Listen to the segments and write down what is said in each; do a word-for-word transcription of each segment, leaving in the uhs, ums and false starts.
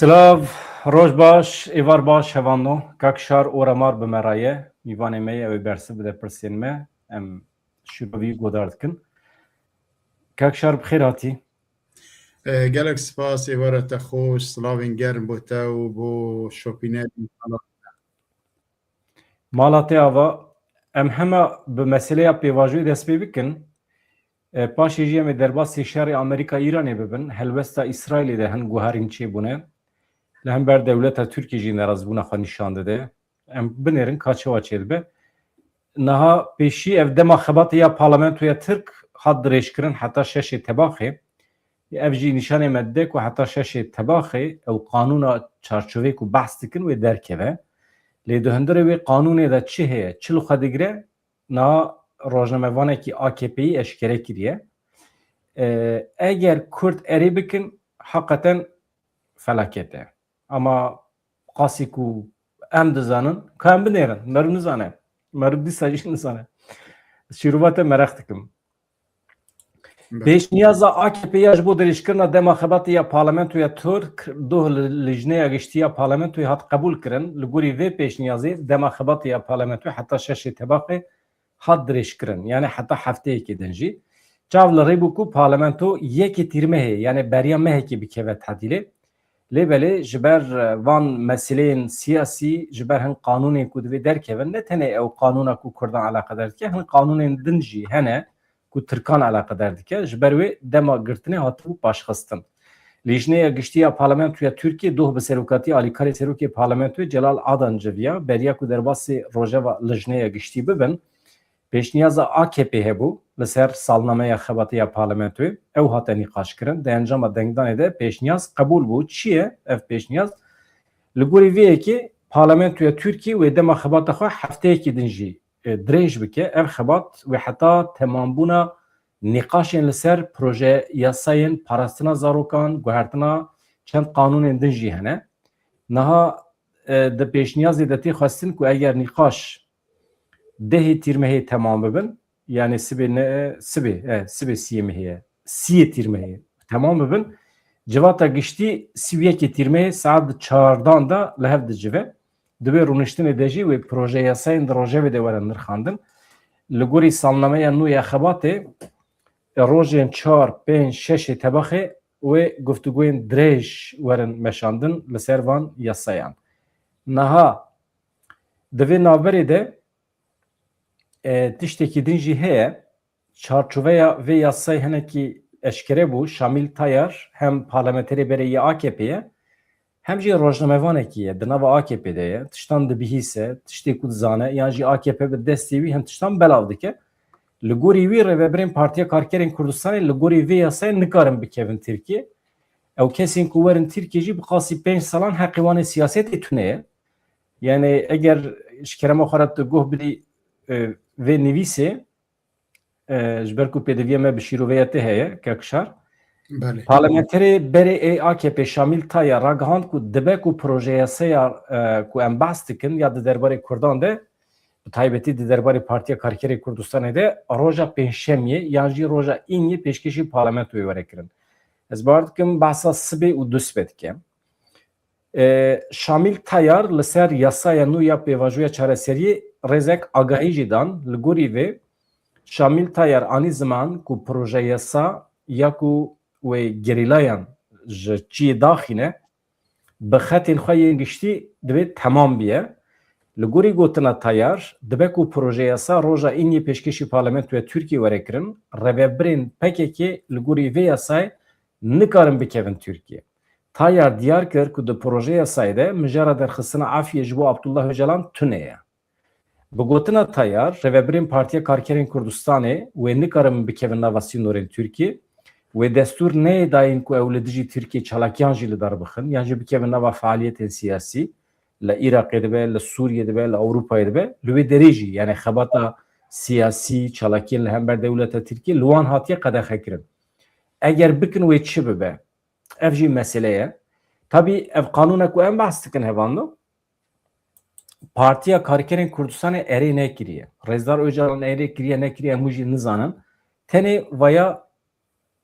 Silav, roj baş, êvar baş, hevano. Kak Şar Oramar bi me re ye. Mîvanê me ye, ew ê bersiv bide pirsên me. Em şîrovî guhdar dikin. Kak Şar, bi xêr hatî. E, gelek spas, êvara te xweş, silavên germ bo te û bo şopînerên mala te ava. Em hema bi meseleya pêvajoyê dest pê bikin. E, paşê jî em ê derbasî şerê Amerîka-Îranê bibin. Helwesta Îsraîlê de hin guherîn çêbûne. Li hember dewleta Tirkiyê jî nerazîbûna xwe nîşan dide. Em binêrin ka çawa çêdibe. Niha pêşî ev dema xebatê ya parlamentoya Tirk hat dirêjkirin heta şeşê Tebaxê. Ev jî nîşanê me dide ku heta şeşê Tebaxê ew qanûna çarçovê ku behs dikin wê derkeve. Lê di hundirê wê qanûnê de çi heye, çi li xwe digire, niha rojnamevanekî A K P'yî eşkere kiriye. E, eger Kurd erê bikin, heqeten felaket e. Ama qasî ku em dizanin, ka em binêrin, meriv nizane. Meriv dîsa jî nizane. Şîrova te meraq dikim. Belê. Pêşniyaza A K P ya ji bo dirêjkirina dema xebatê ya parlamentoya Tirk doh li Lijneya Giştî ya parlamentoyê hat qebûl kirin. Li gorî vê pêşniyazê dema xebatê ya parlamentoyê heta şeşê Tebaxê hat dirêjkirin. Yani heta hefteyekê din jî. Çav li rê bû ku parlamento yekê Tîrmehê, yani beriya mehekê bikeve tedîlê. Lê belê ji ber, e, van meseleyên siyasî, ji ber hin qanûnên ku divê derkevin, ne tenê ew qanûna ku Kurdan eleqedar dike, hin qanûnên din jî hene ku Tirkan eleqedar dike. Ji ber wê dema girtinê hatibû paşxistin. Lijneya Giştî ya Parlamentoya Tirkiyê doh bi serokatî alîkarê serokê parlamentoyê Celal Adan civiya, beriya ku derbasî rojeva Lijneya Giştî bibin, pêşniyaza A K P hebû li ser salnameya xebatê ya parlamentoyê. Ew hate nîqaşkirin. Di encama dengdanê de pêşniyaz qebûl bû. Çi ye ev pêşniyaz? Li gorî vê yekê parlamentoya Tirkiyê wê dema xebata xwe hefteyekî din jî, e, dirêj bike. Ev xebat wê heta temambûna nîqaşên li ser proje yasayên parastina zarokan, guhertina çend qanûnên din jî hene. Niha, e, di pêşniyazê de tê xwestin ku eger nîqaş dehê Tîrmehê temam bibin, yani sibê ne, sibê, e, sibê siyê mehê ye, siyê Tîrmehê temam bibin, civata giştî sî û yekê Tîrmehê saet di çardan de li hev dicive. Di wê rûniştinê de jî wê proje yasayên di rojevê de were nirxandin. Li gorî salnameya nû ya xebatê, e, rojên çar, pênc, şeşê Tebaxê wê guftûgoyên dirêj werin meşandin li ser van yasayan. Niha di vê navberê de, e, tiştekî din jî heye. Çarçoveya vê yasayê hinekî eşkere bû. Şamîl Tayar hem parlamenterê berê yê A K P ye, hem jî rojnamevanekî ye, di nava A K P de ye. Tiştan dibihîse, tiştê ku dizane, yan jî A K P bi destê wî hin tiştan belav dike. Li gorî wî rêvebirên Partiya Karkerên Kurdistanê li gorî vê yasayê nikarin bikevin Tirkiyê. Ew kesên ku werin Tirkiyê jî bi qasî pênc salan heqê wan ê siyasetê tune ye. Yani eger ji kerema xwe re tu guh bidî, e, vê nivîsê, e, ji ber ku pêdiviya me bi şîroveya te heye, Kek Şar. Belê. Parlamenterê berê ê A K P Şamîl Tayar ragihand ku dibe ku projeyaseya, e, ku em behs dikin ya di derbarê Kurdan de, bi taybetî di derbarê Partiya Karkerê Kurdistanê de roja Pêncşemiyê yan jî roja Îniyê pêşkêşî parlamentoyê were kirin. Ez bawer dikim behsa sibê û dusibê dikim. E, Şamîl Tayar li ser yasaya nû ya pêvajoya çareseriyê rêzek agahî jî dan. Li gorî vê, Şamîl Tayar anî ziman ku proje yasa ya ku wê gerîlayan ji çiyê daxîne, bi xetên xwe yên giştî divê temam biye. Li gorî gotina Tayar, dibe ku proje yasa roja Îniyê pêşkêşî Parlamentoya Tirkiyê were kirin, rêvebirên P K K li gorî vê yasayê nikarin bikevin Tirkiyê. Tayar diyar kir ku di proje yasayê de mijara derxistina efiyê ji bo Abdullah Ocalan tune ye. Bi gotina Tayar, rêvebirên Partiya Karkerên Kurdistanê wê nikarin bikevin nava sînorên Tirkiyê. Wê destûr neyê dayîn ku ew li dijî Tirkiyê çalakiyan jî li dar bixin, yan jî bikevin nava fealiyetên siyasî. Li Iraqê dibe, li Sûriyê dibe, li Ewropayê dibe. Li wê derê jî, yani xebata siyasî, çalakiyên li hember dewleta Tirkiyê li wan hatiye qedexe kirin. Eger bikin wê çi bibe? Ev jî mesele ye. Tabî ev qanûna ku em behs dikin hevando, Partiya Karkerên Kurdistanê erê nekiriye. Rêzdar Ocalan erê kiriye nekiriye em jî nizanin. Tenê vaya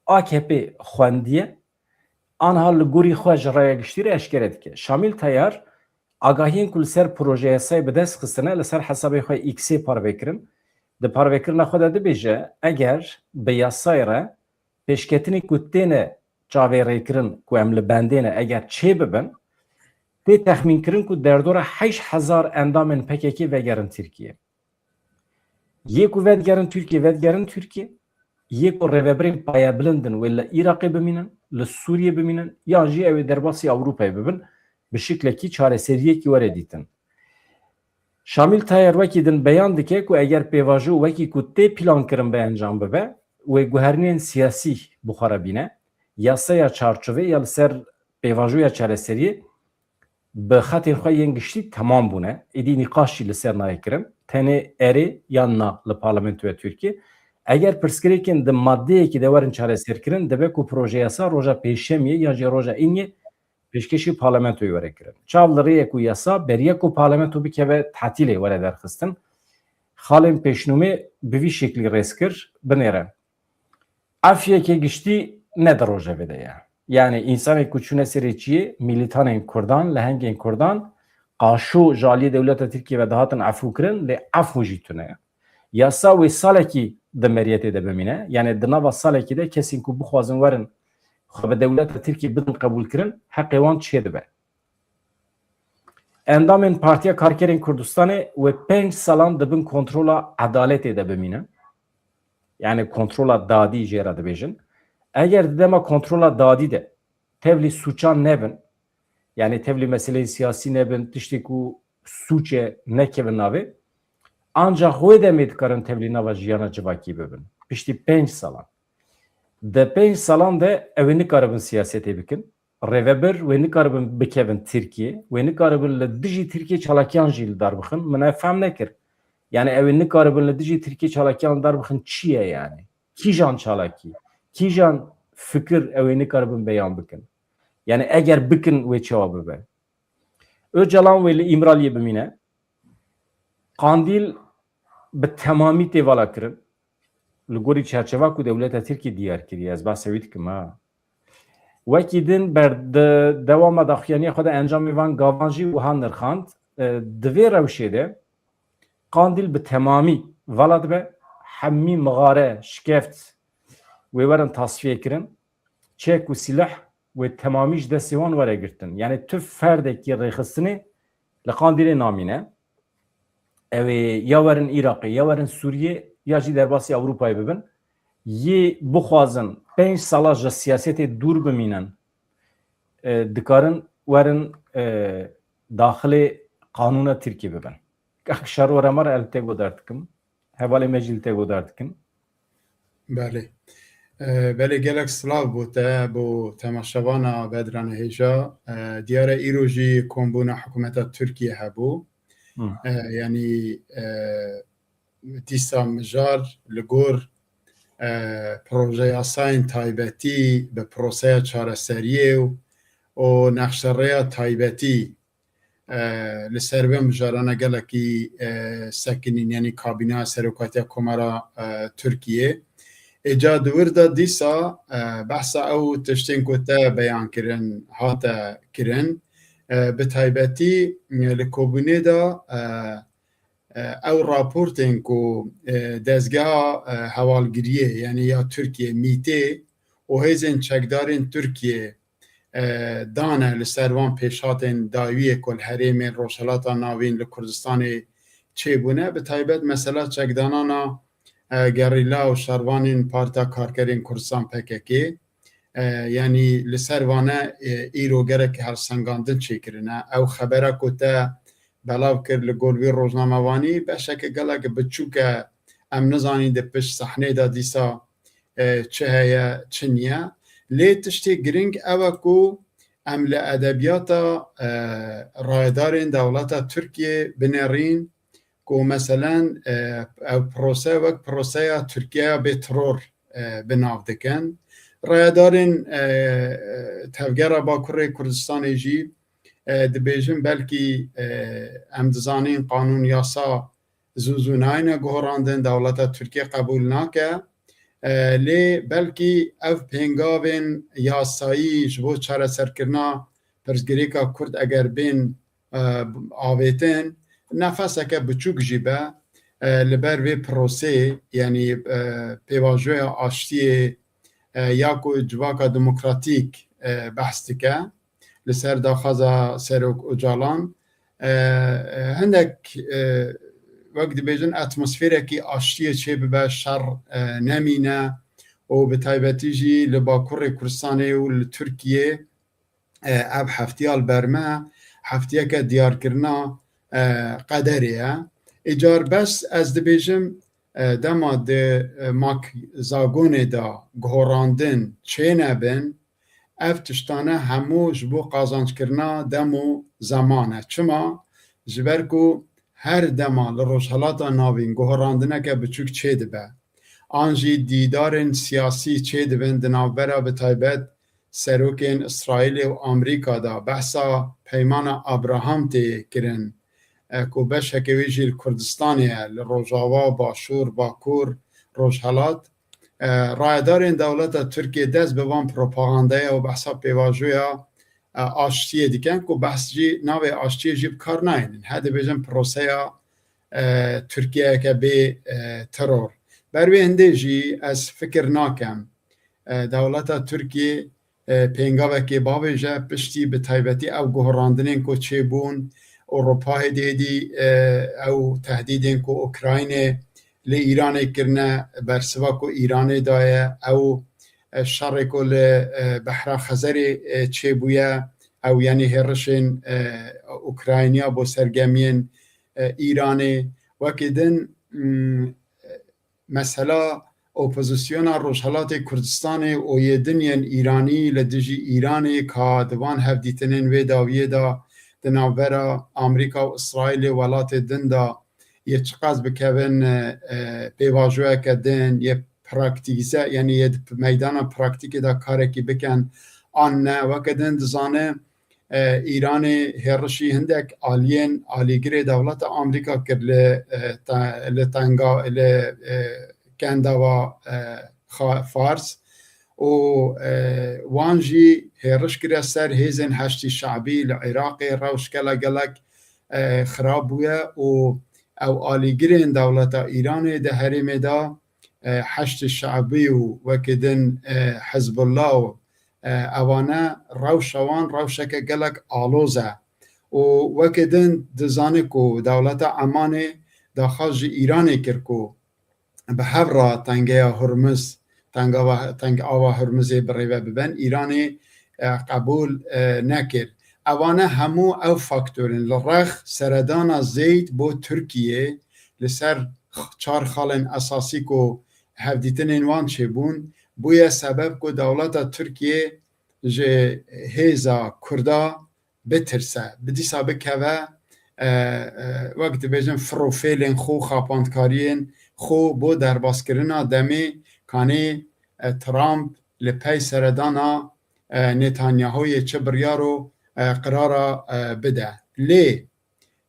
A K P xwendiye. anha li gorî xwe ji raya giştî re eşkere dike. Şamîl Teyar agahiyên ku li ser projeyasayê bi dest xistine li ser hesabê xwe X-ê parve kirin. Di parvekirina xwe de dibêje, eger bi yasayê re pêşketinê ku têne çavê rêkirin ku em li bendê ne, eger çê bibin, tê texmînkirin ku derdora heşt hezar endamên P K K vegerin Tirkiye. Yê ku vedigerin Tirkiye, vedigerin Tirkiye. Yê ku rêveberên payebilind in, wê li Iraqê bimînin, li Sûriyê bimînin, yan jî ew ê derbasî Ewropayê bibin, bi şiklekî çareseriyekî were dîtin. Şamîl Tayer wekî din beyan dike ku eger pêvajo wekî ku tê plankirin bi encam bibe, wê guherinên siyasî bi xwe re bîne, yasaya çarçovê ya li ser pêvajoya çareseriyê bi xetên xwe yên giştî temam bûne. Êdî nîqaş jî li ser nayê kirin. Tenê erê yan na li parlamentoya Tirkiyê. Eger pirsgirêkên di maddeyekî de werin çareserkirin, dibe ku projeyasa roja pêşemiyê yan jî roja îniyê pêşkêşî parlamentoyê were kirin. Çav li rê ye ku yasa beriya ku parlamento bikeve tatîlê were derxistin. Xalên pêşnûmê bi vî şeklî rêz kir, binêre. Efyeke giştî ne di rojevê de ye. Yani, însanê ku çûne serê çiyê, mîlîtanên Kurdan, lehengên Kurdan, qaşo ji aliyê dewleta Tirkiyê ve dihatin efûkirin, lê efû jî tune ye. Yasa wê salekî di meriyetê de bimîne. Yani, di nava salekî de kesên ku bixwazin werin xwe bi dewleta Tirkiyê bidin qebûlkirin, heqê wan çêdibe. Endamên Partiya Karkerên Kurdistanê wê pênc salan di bin kontrola edaletê de bimînin. Yani kontrola dadî jê re dibêjin. Eger di dema kontrola dadî de tevlî sûçan nebin, yani tevlî meseleyên siyasî nebin, tiştê ku sûç e nekevin navê, ancax wê demê dikarin tevlî nava jiyana civakî bibin. Piştî pênc salan. Di pênc salan de ew ê nikaribin siyasetê bikin. Rêvebir wê nikaribin bikevin Tirkiyê, wê nikaribin li dijî Tirkiyê çalakiyan jî li dar bixin. Min ev fehm nekir. Yani ew ê nikaribin li dijî Tirkiyê çalakiyan li dar bixin çi ye yani? Kîjan çalakî? Kîjan fikir ew ê nikaribin beyan bikin? Yani eger bikin wê çawa bibe? Ocalan wê li Îmraliyê bimîne. Qandîl bi temamî tê vala kirin. Li gorî çerçeva ku dewleta Tirkiyê diyar kiriye, ez behsa wî dikim, ha. Wekî din ber di dewama daxuyaniya xwe de encamê van gavan jî wiha nirxand, e, di vê rewşê de Qandîl bi temamî vala dibe, hemî mixare, şikeft wê werin tasfiye kirin, çek û sîleh wê temamî ji destê wan were girtin. Yani tu ferdekî rêxistinê li Qandîlê namîne. Ew ê ya werin Iraqê, ya werin Sûriyê, ya jî derbasî Ewropayê bibin. Yê bixwazin pênc sala ji siyasetê dûr bimînin, e, dikarin werin, e, daxilê qanûna Tirkiyê bibin. Kak Şaro Remar, ez li te godar dikim. Hevalê me jî li te godar dikin. Belê. E, belê, gelek silav bo te, bo temaşevana Vedrane Hêja. E, diyar e îro jî kombûna hikûmeta Tirkiyê hebû. Hı. E, yanî, e, dîsa mijar li gor, e, proje yasayên taybetî bi proseya çareseriyê û, û nexşerêya taybetî, e, li ser vê mijarana gelekî, e, sekinîn, yanî kabîneya serokatiya Komara, e, Tirkiyê. Êca di wir de dîsa, e, behsa ew tiştên ku te beyan kirin hate kirin. E, bi taybetî, e, li Kobûnê de, e, e, ew raportên ku, e, dezgeha, e, hevalgiriyê, yanî ya Tirkiyê, mîtê û hêzên çekdarên Tirkiyê, e, dane li ser van pêşhatên dawiyê ku li herêmên Rojhilata Navîn li Kurdistanê çêbûne, bi taybet mesela çekdanana, e, gerîla û şervanên Partiya Karkerên Kurdistan, P K K, e, yanî li ser vane, e, îro gerek helsengandin çêkirine. Ew xebera ku te belav kir li gor vî rojnamevanî, beşeke gelek biçûk e, em nizanîn di pişt sehnê de dîsa, e, çi heye, çi niye. Lê tiştê giring ew e ku em li edebiyata, e, rayedarên dewleta Tirkiyê binêrîn, ku meselen, e, ev prose wek proseya Tirkiyeya bê teror, e, bi nav dikin. Rayedarên, e, e, Tevgera Bakurê Kurdistanê jî, e, dibêjin belkî, e, em dizanin qanûn yasa zû zû nayne guhorandin, dewleta Tirkiye qebûl nake. E, lê belkî ev pêngavên yasayî ji bo çareserkirina pirsgirêka Kurd eger bên, e, avêtin, nefeseke biçûk jî be, e, li ber vê proseyê, yanî, e, pêvajoya aştiyê, e, ya ku civaka demokratîk, e, behs dike li ser daxwaza Serok Ocalan, e, e, hindek, e, wek dibêjin, atmosferekî aştiyê çêbibe, şer, e, nemîne û bi taybetî jî li Bakurê Kurdistanê û li Tirkiyê, e, ev heftiya li ber me heftiyeke diyarkirina, e, qederê ye. Îcar bes ez dibêjim, e, dema di, e, mak zagonê de guhorandin çênebin, ev tiştane hemû ji bo qazanckirina dem û zeman e. Çima? Ji ber ku her dema li Rojhelata Navîn guherandineke biçûk çêdibe, an jî dîdarên siyasî çêdibin di navbera bi taybet serokên Îsraîlê û Amerîka de, behsa Peymana Abraham tê kirin, e, ku beşeke wê jî li Kurdistanê ye, li Rojava, Başûr, Bakur, Rojhelat. E, rayedarên dewleta Tirkiyê dest bi van propagandaya û behsa pêvajoya, e, aştiyê dikin, ku behs jî navê aştiyê jî bi kar nayênin. He dibêjin proseya, e, Tirkiyeyeke bê, e, teror. Ber wê hindê jî ez fikir nakem, e, dewleta Tirkiyê, e, pêngavekê bavêje piştî bi taybetî ew guherandinên ku çêbûn, Ewropa hêdî hêdî, e, ew tehdîdên ku Ukraynê li Îranê kirine, bersiva ku Îranê daye, ew, e, şerê ku li, e, Behra Xezerê, e, çêbûye, ew, yanî hêrişên, e, Ukrayniya bo sergemiyên, e, Îranê. Wekî din, mm, mesela opozisyona Rojhelatê Kurdistanê û yê din yên Îranî li dijî Îranê ka di van hevdîtinên wê dawiyê de di navbera Amerîka û Îsraîlê welatê din de yê çiqas bikevin, e, e, pêvajoyeke din, yê praktîze, yanî yê di meydana praktîkê de karekî bikin an ne. Weke din dizane, e, Îranê hêrişî hindek aliyên alîgirê dewleta Amerîka kir li, e, te-, li tenga, li, e, kendava, e, Xa-, Fars û, e, wan jî hêriş kire ser hêzên Heşdî Şe'bî li Iraqê, rewş gele gelek, e, xirab bûye û ew alîgirên dewleta Îranê di herêmê de, e, Heşdî Şe'bî û wekî din, e, Hizbullah û, e, evane rewşa wan rewşeke gelek aloz e û wekî din dizane ku dewleta Emanê daxwaz ji Îranê kir ku bi hev re tengeya Hurmuz, tengava-, tengava Hurmuzê birêve biben, Îranê, e, qebûl, e, nekir. Evane hemû ew faktorên li rex seredana zêyd bo Tirkiyê li ser x-, çar xalên esasî ku hevdîtinên wan çêbûn, bûye sebeb ku dewleta Tirkiyê ji hêza Kurda bitirse, bi dîsa bikeve, e, e, wek dibêjin, firofêlên xwe, xapandkariyên xwe bo derbaskirina demê, kanê, e, Trump li pey seredana, e, Netanyahu'yê çi biryar û, e, qirara, e, bide. Lê,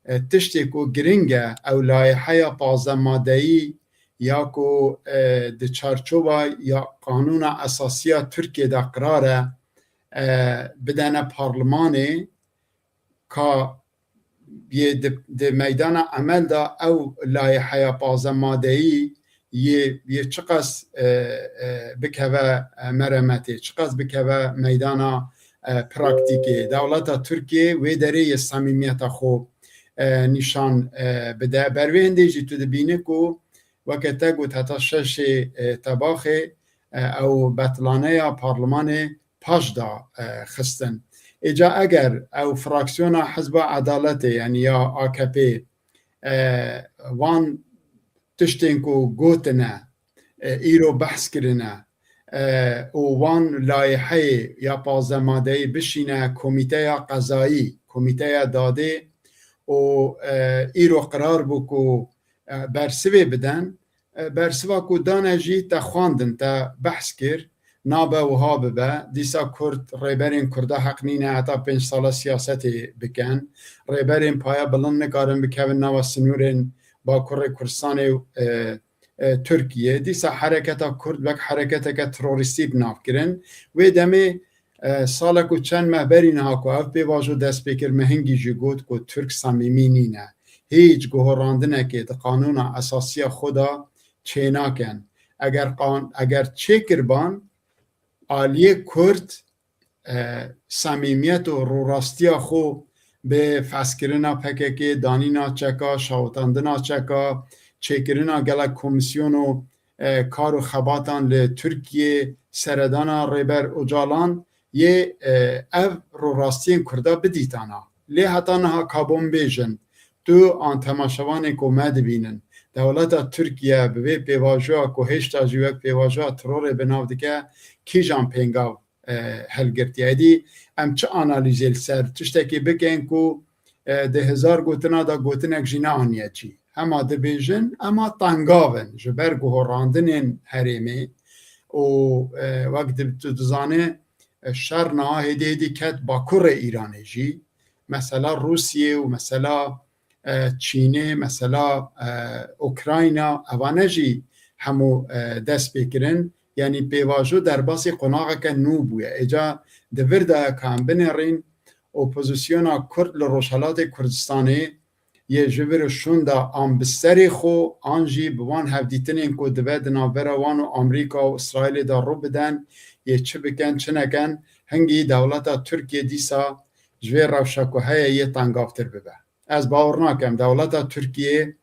e, tiştê ku giring e, ew layiheya pazdeh madeyî ya ku, e, di çarçoba ya Qanûna Esasiya Tirkiyê de qirar e, e, bidene parlimanê, ka yê di, di meydana emel de ew layiheya pazdeh madeyî yê, yê çiqas, e, e, bikeve, e, meremetê, çiqas bikeve meydana, e, praktîkê. Dewleta Tirkiyê wê derê yê samîmiyeta xwe, e, nîşan, e, bide. Ber wê hindê jî tu dibînî ku weke te got heta şeşê, e, Tebaxê, e, ew betlaneya parlimanê paş da, e, xistin. Êca eger ew fraksiyona Hizba Edaletê, yanî ya A K P, e, van tiştên ku gotine, e, îro behs kirine, e, û wan layiheyê ya pazdeh madeyî bişîne komîteya qezayî, komîteya dadê û, e, îro qirar bû ku, e, bersivê biden, e, bersiva ku dane jî te xwendin, te behs kir, nabe wiha bibe, dîsa Kurd, rêberên Kurda heq nîne heta pênc sala siyasetê bikin. Rêberên paye bilind nikarin bikevin nava sinûrên Bakurê Kurdistanê û, e, e, Tirkiye. Dîsa hereketa Kurd wek hereketeke terorîstî bi nav kirin. Wê demê, e, salek û çend meh berî niha ku ev pêvajo dest pê kir, me hingî jî got ku Tirk samîmî nîne. Hîç guhorandinekê di qanûna esasiya xwe de çênakin. Eger qan-, eger çêkirban, aliyê Kurd, e, samîmiyet û rûrastiya xwe bi fezkirina P K K, danîna çeka, şawitandina çeka, çêkirina gelek komîsyon û, e, kar û xebatan li Tirkiye, seredana Rêber Ocalan yê, e, ev rûrastiyên Kurda bidîtana. Lê heta niha kabon bêjin, tu an temaşevanên ku me dibînin, dewleta Tirkiye bi vê pêvajoya ku hêşta jî wek pêvajoya terorê bi nav dike, kîjan pêngav, e, hilgirtiye? Êdî em çi analîzê li ser tiştekê bikin ku, e, di hezar gotina de gotinek jî neaniye cî? Hema dibêjin, ema tengav in ji ber guhorandinên herêmê û, e, wek di-, tu dizane, e, şer niha hêdî hêdî ket bakurê Îranê jî. Mesela Rûsiyê û mesela, e, Çînê, mesela, e, Ukrayna, evane jî hemû, e, dest pê kirin. Yanî pêvajo derbasî qonaxeke nû bûye. Êca di vir de ka em binêrîn, opozisyona Kurd li Rojhelatê Kurdistanê yê ji vir û şûnda an bi serê xwe, an jî bi wan hevdîtinên ku dibe di navbera wan û Amerîka û Îsraîlê de rû biden, yê çi bikin, çi nekin, hingî dewleta Tirkiye dîsa ji vê rewşa ku heye yê tengavtir bibe. Ez bawer nakim dewleta Tirkiye,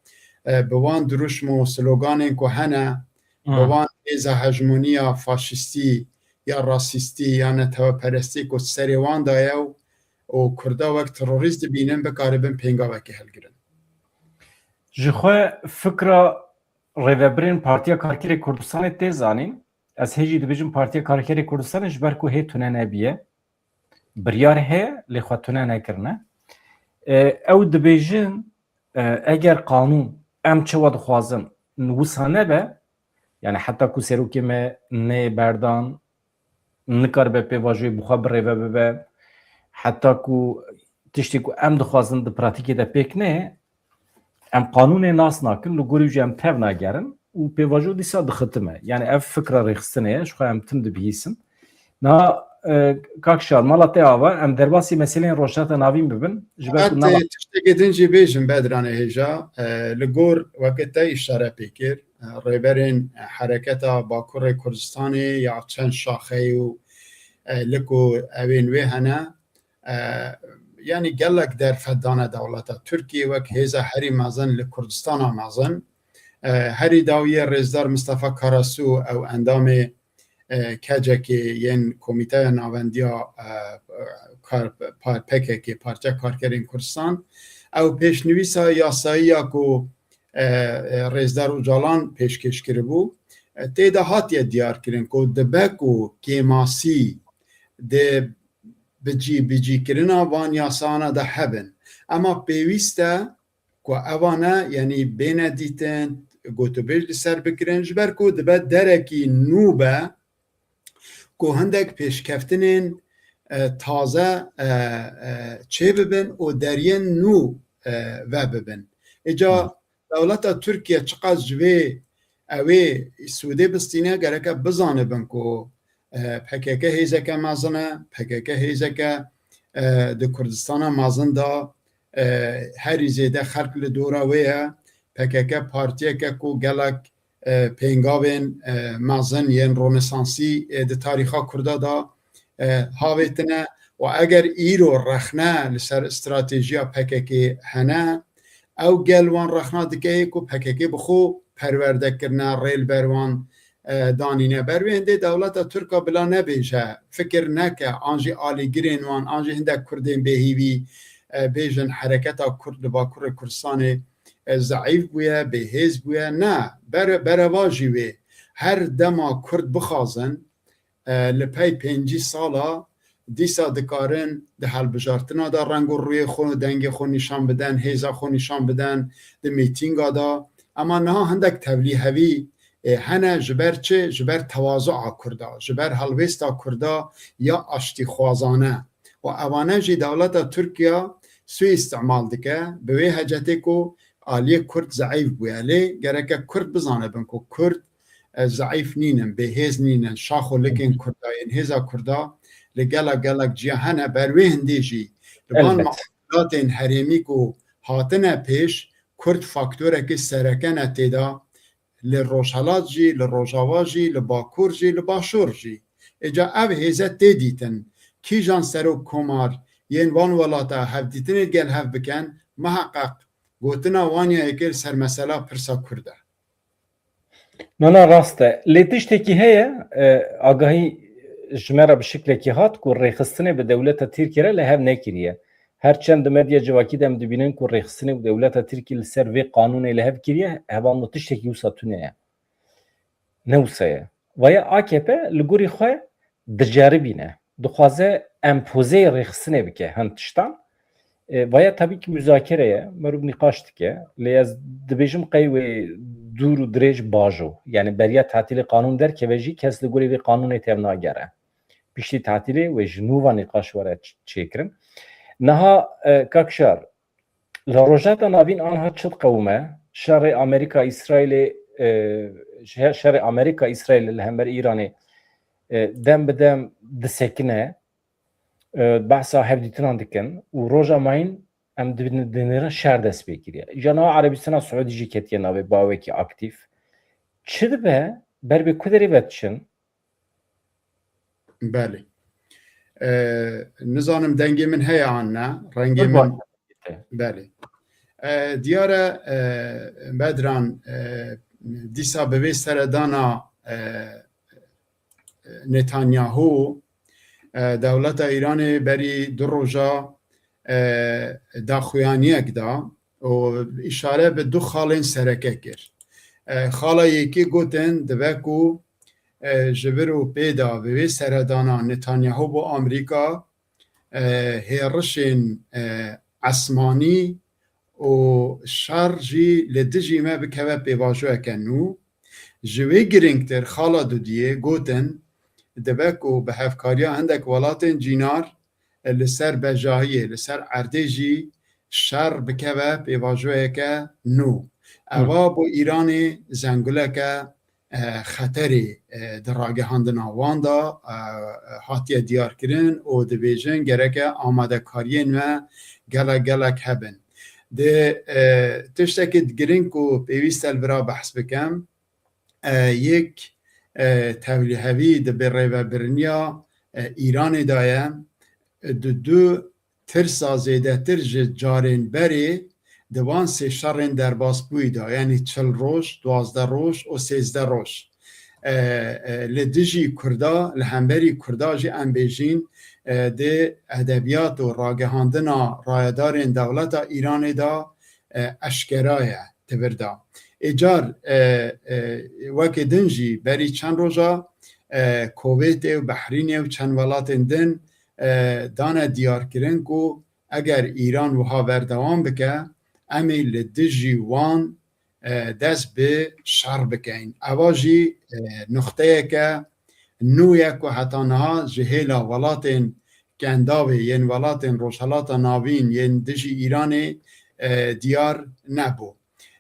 e, bi wan dirûşm û sloganên ku hene, bi Hmm. wan hêza hejmoniya faşîstî ya rasîstî ya neteweperestî ku serê wan de ye û, û Kurda wek terorîst dibînin, bikaribin pêngavekê hilgirin. Ji xwe fikra rêvebirên Partiya Karkerê Kurdistanê tê zanîn. Ez hê jî dibêjim Partiya Karkerê Kurdistanê ji ber ku hê tune nebiye. Biryar heye, lê xwe tune nekirine. E, ew dibêjin, e, eger qanûn em çawa dixwazin, wisa nebe, yani heta ku serokê me neyê berdan, nikaribe pêvajoyê bi xwe birêve bibe, heta ku tiştê ku em dixwazin di pratîkê de pêk neyê, em qanûnê nas nakin, li gorî jî em tev nagerin û pêvajo dîsa dixitime. Yani ev fikra rêxistinê ye, ji xwe em tim dibihîsin. Niha, e, Kak Şar, mala te ava, em derbasî meseleyên Rojhilata Navîn bibin, ji ber ku Qet, nava e, tiştekê din jî bêjim, Bedranê hêja, e, li gor weke te îşare pê kir, e, rêberên hereketa Bakurê Kurdistanê ya çend şaxeyî û, e, li ku evên wê hene, e, yanî gelek derfet dane dewleta Tirkiyê wek hêza herî mezin li Kurdistana mezin. E, herî dawiyê Rêzdar Mistefa Karasu, ew endamê, e, K C K yên Komîteya Navendiya, e, kar-, pa-, P K K, Partiya Karkerên Kurdistan, ew pêşnivîsa yasayî ya ku, e, e, Rêzdar Ocalan pêşkêş kiribû, e, tê de hatiye diyar kirin ku dibe ku kêmasî di bi cî, bi cîkirina van yasana de hebin. Ema pêwîst e ku evane, yanî bêne dîtin, gotûbêj li ser bikirin, ji ber ku dibe derekî nû be ku hindek pêşkeftinên, e, taze, e, e, çêbibin û deriyên nû, e, vebibin. Îca Hmm. dewleta Tirkiye çiqas ji vê ew ê sûdê bistîne, gereke bizanibin ku, e, P K K hêzeke mezin e, P K K hêzeke, e, di Kurdistana mezin de, e, herî zêde xelk li dora wê ye. P K K partiyeke ku gelek, e, pêngavên, e, mezin yên Ronesansî, e, di tarîxa Kurda de, e, havêtine û eger îro rexne li ser stratejiya P K K hene, ew gel wan rexna dike yê ku P K K bi xwe perwerde kirine, rê li ber wan, e, danîne. Ber wê hindê dewleta Tirk a bila nebêje, fikir neke, an jî alîgirên wan, an jî hindek Kurdên bêhîvî, e, bêjin hereketa Kurd li Bakurê Kurdistanê, e, zeîf bûye, bêhêz bûye. Ne, ber-, berevajî wê her dema Kurd bixwazin, e, li pey pêncî sala dîsa dikarin di hilbijartina de reng û rûyê xwe, dengê xwe nîşan bidin, hêza xwe nîşan bidin di mîtînga de. Ema niha hindek tevlîhevî, e, hene, ji ber çi? Ji ber tewazu'a Kurda, ji ber helwêsta Kurda ya aştîxwazane. Û evane jî dewleta Tirkiye suîîstimal dike, bi wê hecetê ku aliyê Kurd zeîf bûye. Lê gereke Kurd bizanibin ku Kurd, e, zeîf nînin, bêhêz nînin. Şax û likên Kurda yên hêza Kurda li gelek gelek ciya hene. Ber wê hindê jî li van Elbet. Muamelatên herêmî ku hatine pêş, Kurd faktorekî sereke ne tê de. Li Rojhelat jî, li Rojava jî, li Bakur jî, li Başûr jî. Îca ev hêze tê dîtin. Kîjan serok komar yên van welata hevdîtinê gel hev bikin, miheqeq gotina wan ya yekê li ser mesela pirsa Kurd e. Na, na, rast e. Lê tiştekî heye, e, agahî ji me re bi şiklekî hat ku rêxistinê bi dewleta Tirkiyê re li hev nekiriye. Her çend di medya civakî de em dibînin ku rêxistinê bi dewleta Tirkiyê li ser vê qanûnê li hev kiriye, hevalno tiştekî wisa tune ye. Ne wisa ye. Vaya A K P li gorî xwe diceribîne. Dixwaze empozeyê rêxistinê bike hin tiştan. E, vaya tabii ki muzakere ye, merûv nîqaş dike. Lê ez dibêjim qey wê dûr û dirêj bajo. Yani beriya tatilê qanûn derkeve jî kes li gorî vê qanûnê tevnagere. Piştî tatilê wê ji nû ve nîqaş were ç-, çêkirin. Niha, e, Kak Şar, li Rojhilata Navîn anha çi diqewime? Şerê Amerîka-Îsraîlê, e, şe-, şerê Amerîka-Îsraîlê li hember Îranê, e, dem bi dem disekine, e, behsa hevdîtinan dikin û roja mayîn em dibin-, dinêrin şer dest pê kiriye. Îja niha Erebistana Siûdî jî ketiye navê bawekî aktîf. Çi dibe, ber bi ku derê ve diçin? Belê. E, nizanim dengê min heye an ne, rengê min. Belê. E, diyar e, e, Bedran, e, dîsa bi vê seredana, e, Netanyahu, e, dewleta Îranê berî du roja, e, daxuyaniyek da û îşare bi du xalên sereke kir. E, xala yekê gotin, dibe ku, e, ji vir û pê de bi vê seredana Netanyahu bo Amerîka, e, hêrişên, e, esmanî û şer jî li dijî me bikeve pêvajoyeke nû. Ji wê girîngtir xala dudiyê gotin, dibe ku bi hevkariya hindek welatên cînar, e, li ser bejahiyê, li ser erdê jî şer bikeve pêvajoyeke nû. Eva bo Îranê zenguleke, e, xeterê, e, di ragihandina wan de, e, hatiye diyarkirin û dibêjin gereke amadekariyên me gelek gelek hebin. Di, e, tiştekî girîng ku pêwîst e li vira behs bikim, e, yek, e, tevlîhevî di bi rêvebiriniya, e, Îranê de ye. Di du tirsa zêdetir ji carên berê di van sê şerên derbasbûyî de, yanî çil roj, duwazdeh roj û sêzdeh roj, e, e, li dijî Kurda, li hemberî Kurda jî em bêjîn, e, di edebiyat û ragihandina rayedarên dewleta Îranê de, e, eşkera ye di vir de. Ê car, e, e, wekî din jî berî çend roja, e, Kovêtê û Behrînê û çend welatên din, e, dane diyarkirin ku eger Îran wiha berdewam bike, em ê li dijî wan, e, dest bi şer bikeyn. Eva jî, e, nuqteyeke nû ye ku heta niha ji hêla welatên Kendavê, yên welatên Rojhelata Navîn, yên dijî Îranê, e, diyar nebû.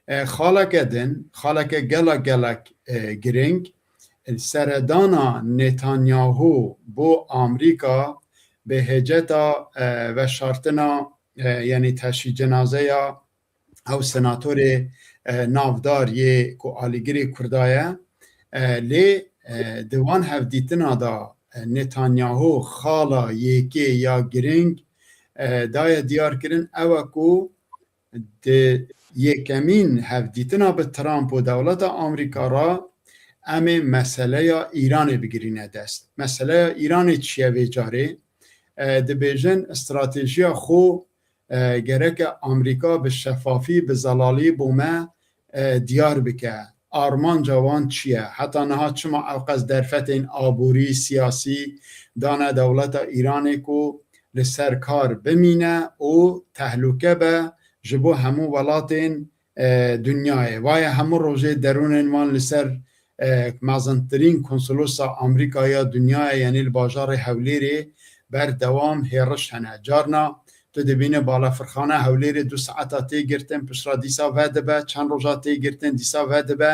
E, xaleke din, xaleke gelek gelek, e, girîng, seredana Netanyahu bo Amerîka bi hêceta, e, veşartina, e, yanî teşî cenazeya ew senatorê, e, navdar yê ku alîgirê Kurda ye, e, lê, e, di wan hevdîtina de, e, Netanyahu xala yekê ya girîng, e, daye diyarkirin, ew e ku di yekemîn hevdîtina bi Trump û dewleta Amerîka re em ê meseleya Îranê bigirîne dest. Meseleya Îranê çi ye vê carê? E, dibêjin stratejiya xwe, e, gereke Amerîka bi şefafî, bi zelalî bo me, e, diyar bike. Armanca wan çi ye? Heta niha çima ewqas derfetên aborî, siyasî dane dewleta Îranê ku li ser kar bimîne û tehlûke be ji bo hemû welatên, e, dinyayê? Vaye hemû rojê derûnên wan li ser, e, mezintirîn konsolosa Amerîka ya dinyayê, yanî li bajarê Hewlêrê berdewam hêriş hene. Carna Tu dibîne balafirxana Hewlêrê du saeta tê girtin, piştra dîsa vedibe, çend roja tê girtin, dîsa vedibe.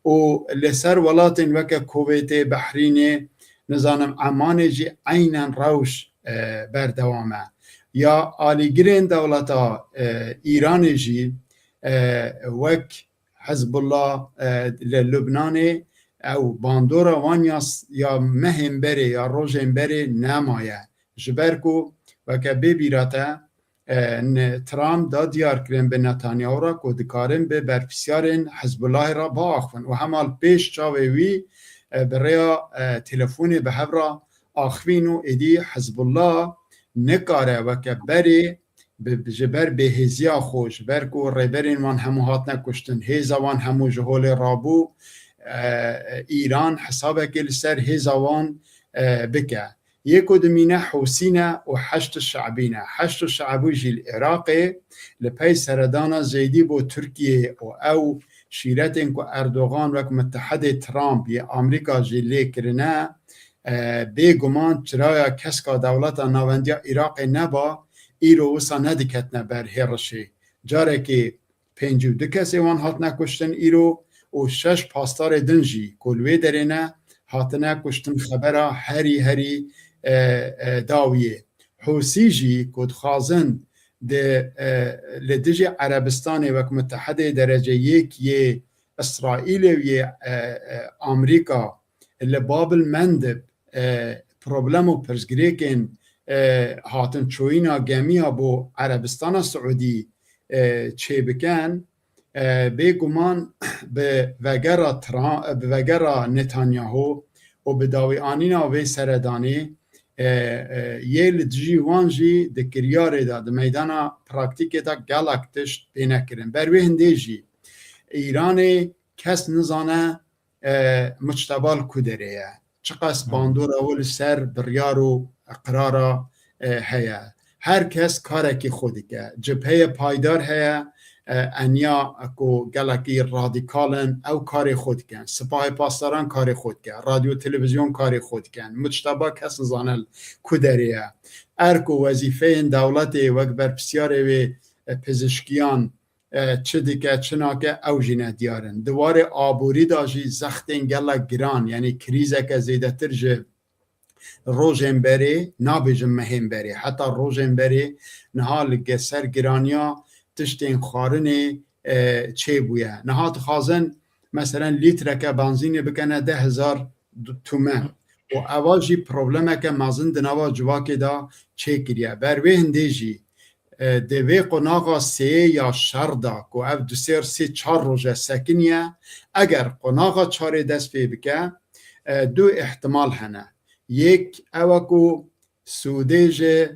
Û li ser welatên weke Kuvêtê, Behrînê, nizanim Emanê jî eynen rewş, e, berdewam e. Ya alîgirên dewleta, e, Îranê jî, e, wek Hizbullah, e, li Lubnanê ew bandora wan ya s-, ya mehên berê ya rojên berê nemaye. Ji ber ku weke bê bîra te, e, n-, Trump da diyar kirin bi Netanyahu re ku dikarin bi berpirsiyarên Hizbullahê re biaxivin û hema li pêş çavê wî, e, bi rêya, e, telefonê bi hev re axivîn û êdî Hizbullah nikare weke berê bi, bi, ji ber bêhêziya xwe, ji ber ku rêberên wan hemû hatine kuştin, hêza wan hemû ji holê rabû, e, Îran hesabekê li ser hêza wan, e, bike. Yê ku dimîne Hûsî ne û Heşd Şe'bî ne. Heşd Şe'bî jî li Iraqê li pey seredana Zeydî bo Tirkiyeyê û ew şîretên ku Erdogan wek mitehedê Trump yê Amerîka jî lê kirine, e, bêguman çiraya keska dewleta navendiya Iraqê neba, îro wisa nediketine ber hêrişê. Carekê pêncî û du kesê wan hatine kuştin îro û şeş pastarê din jî ku li wê derê ne hatine kuştin, xebera herî herî, e, e, dawiyê. Hûsî jî ku dixwazin di, e, li dijî Erebistanê wek mitehedê derece yek yê Îsraîlê û yê, e, e, Amerîka li Babil Mendib, e, problem û pirsgirêkên, e, hatin çoyîna gemiya bo Erebistana Siûdî, e, çêbikin, e, bêguman bi vegera Tra-, bi vegera Netanyahu û bi dawîanîna vê seredanê, e, e, yê li dijî wan jî di kiryarê de, di meydana praktîkê de gelek tişt têne kirin. Ber wê hindê jî Îranê kes nizane, e, Mucteba li ku derê ye. Çiqas bandora wî li ser biryar û qirara, e, heye. Her kes karekî xwe dike. Cepheyê payidar heye, e, eniya ku gelekî radîkal in, ew karê xwe dikin. Sipahê Pasdaran karê xwe dike. Radyo televîzyon karê xwe dikin. Mucteba kes nizane li ku derê ye. Erk û wezîfeyên dewletê wek berpirsiyarê wê, e, pizişkiyan, e, çi dike, çi nake, ew jî ne diyar in. Di warê aborî de jî zextên gelek giran, yanî krîzeke zêdetir ji rojên berê, nabêjim mehên berê, heta rojên berê niha li ge-, ser giraniya tiştên xwarinê, e, çêbûye. Niha dixwazin, meselen, lîtreke benzînê bikene deh hezar tûmen. Û eva jî problemeke mezin di nava civakê de çêkiriye. Ber wê hindê jî, e, di vê qonaxa sê ya şer de ku ev du sê sê çar roj e sekiniye, eger qonaxa çarê dest pê bike, e, du îhtimal hene. Yek ew e ku sûdê ji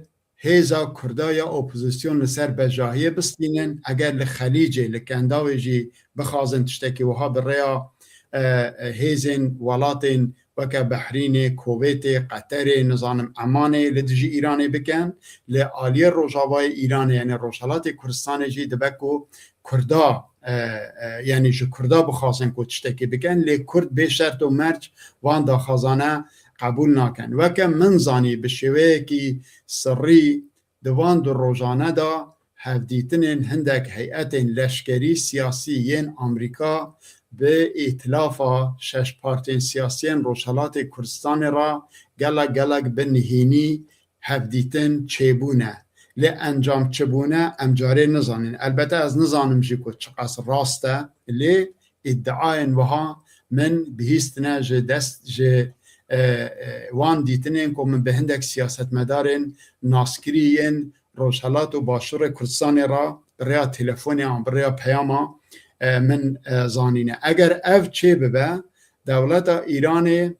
hêza Kurda ya opozîsyon li ser bejahiyê bistînin, eger li Xelîcê, li Kendawê jî bixwazin tiştekî wiha bi rêya, e, e, hêzên welatên weke Behrînê, Kovêtê, Qeterê, nizanim Emanê li dijî Îranê bikin, li aliyê Rojavayê Îranê, yanî Rojhelatê Kurdistanê jî dibe ku Kurda, e, e, yanî ji Kurda bixwazin ku tiştekî bikin, lê Kurd bê şert û merc van daxwazane qebûl nakin. Weke min zanî, bi şêweyekî sirrî di van du rojane de hevdîtinên hindek heyetên leşkerî, siyasî yên Amerîka bi îtilafa şeş partiyên siyasî yên Rojhelatê Kurdistanê re gelek gelek bi nihênî hevdîtin çêbûne. Lê encam çi bûne, em carê nizanin. Elbete ez nizanim jî ku çiqas rast e, lê îdiayên wiha min bihîstine ji dest, ji, e, e, wan dîtinên ku min bi hindek siyasetmedarên naskirî yên Rojhelat û Başûrê Kurdistanê re bi rêya telefonê an bi rêya peyama, e, min, e, zanîne. Eger ev çê bibe, dewleta Îranê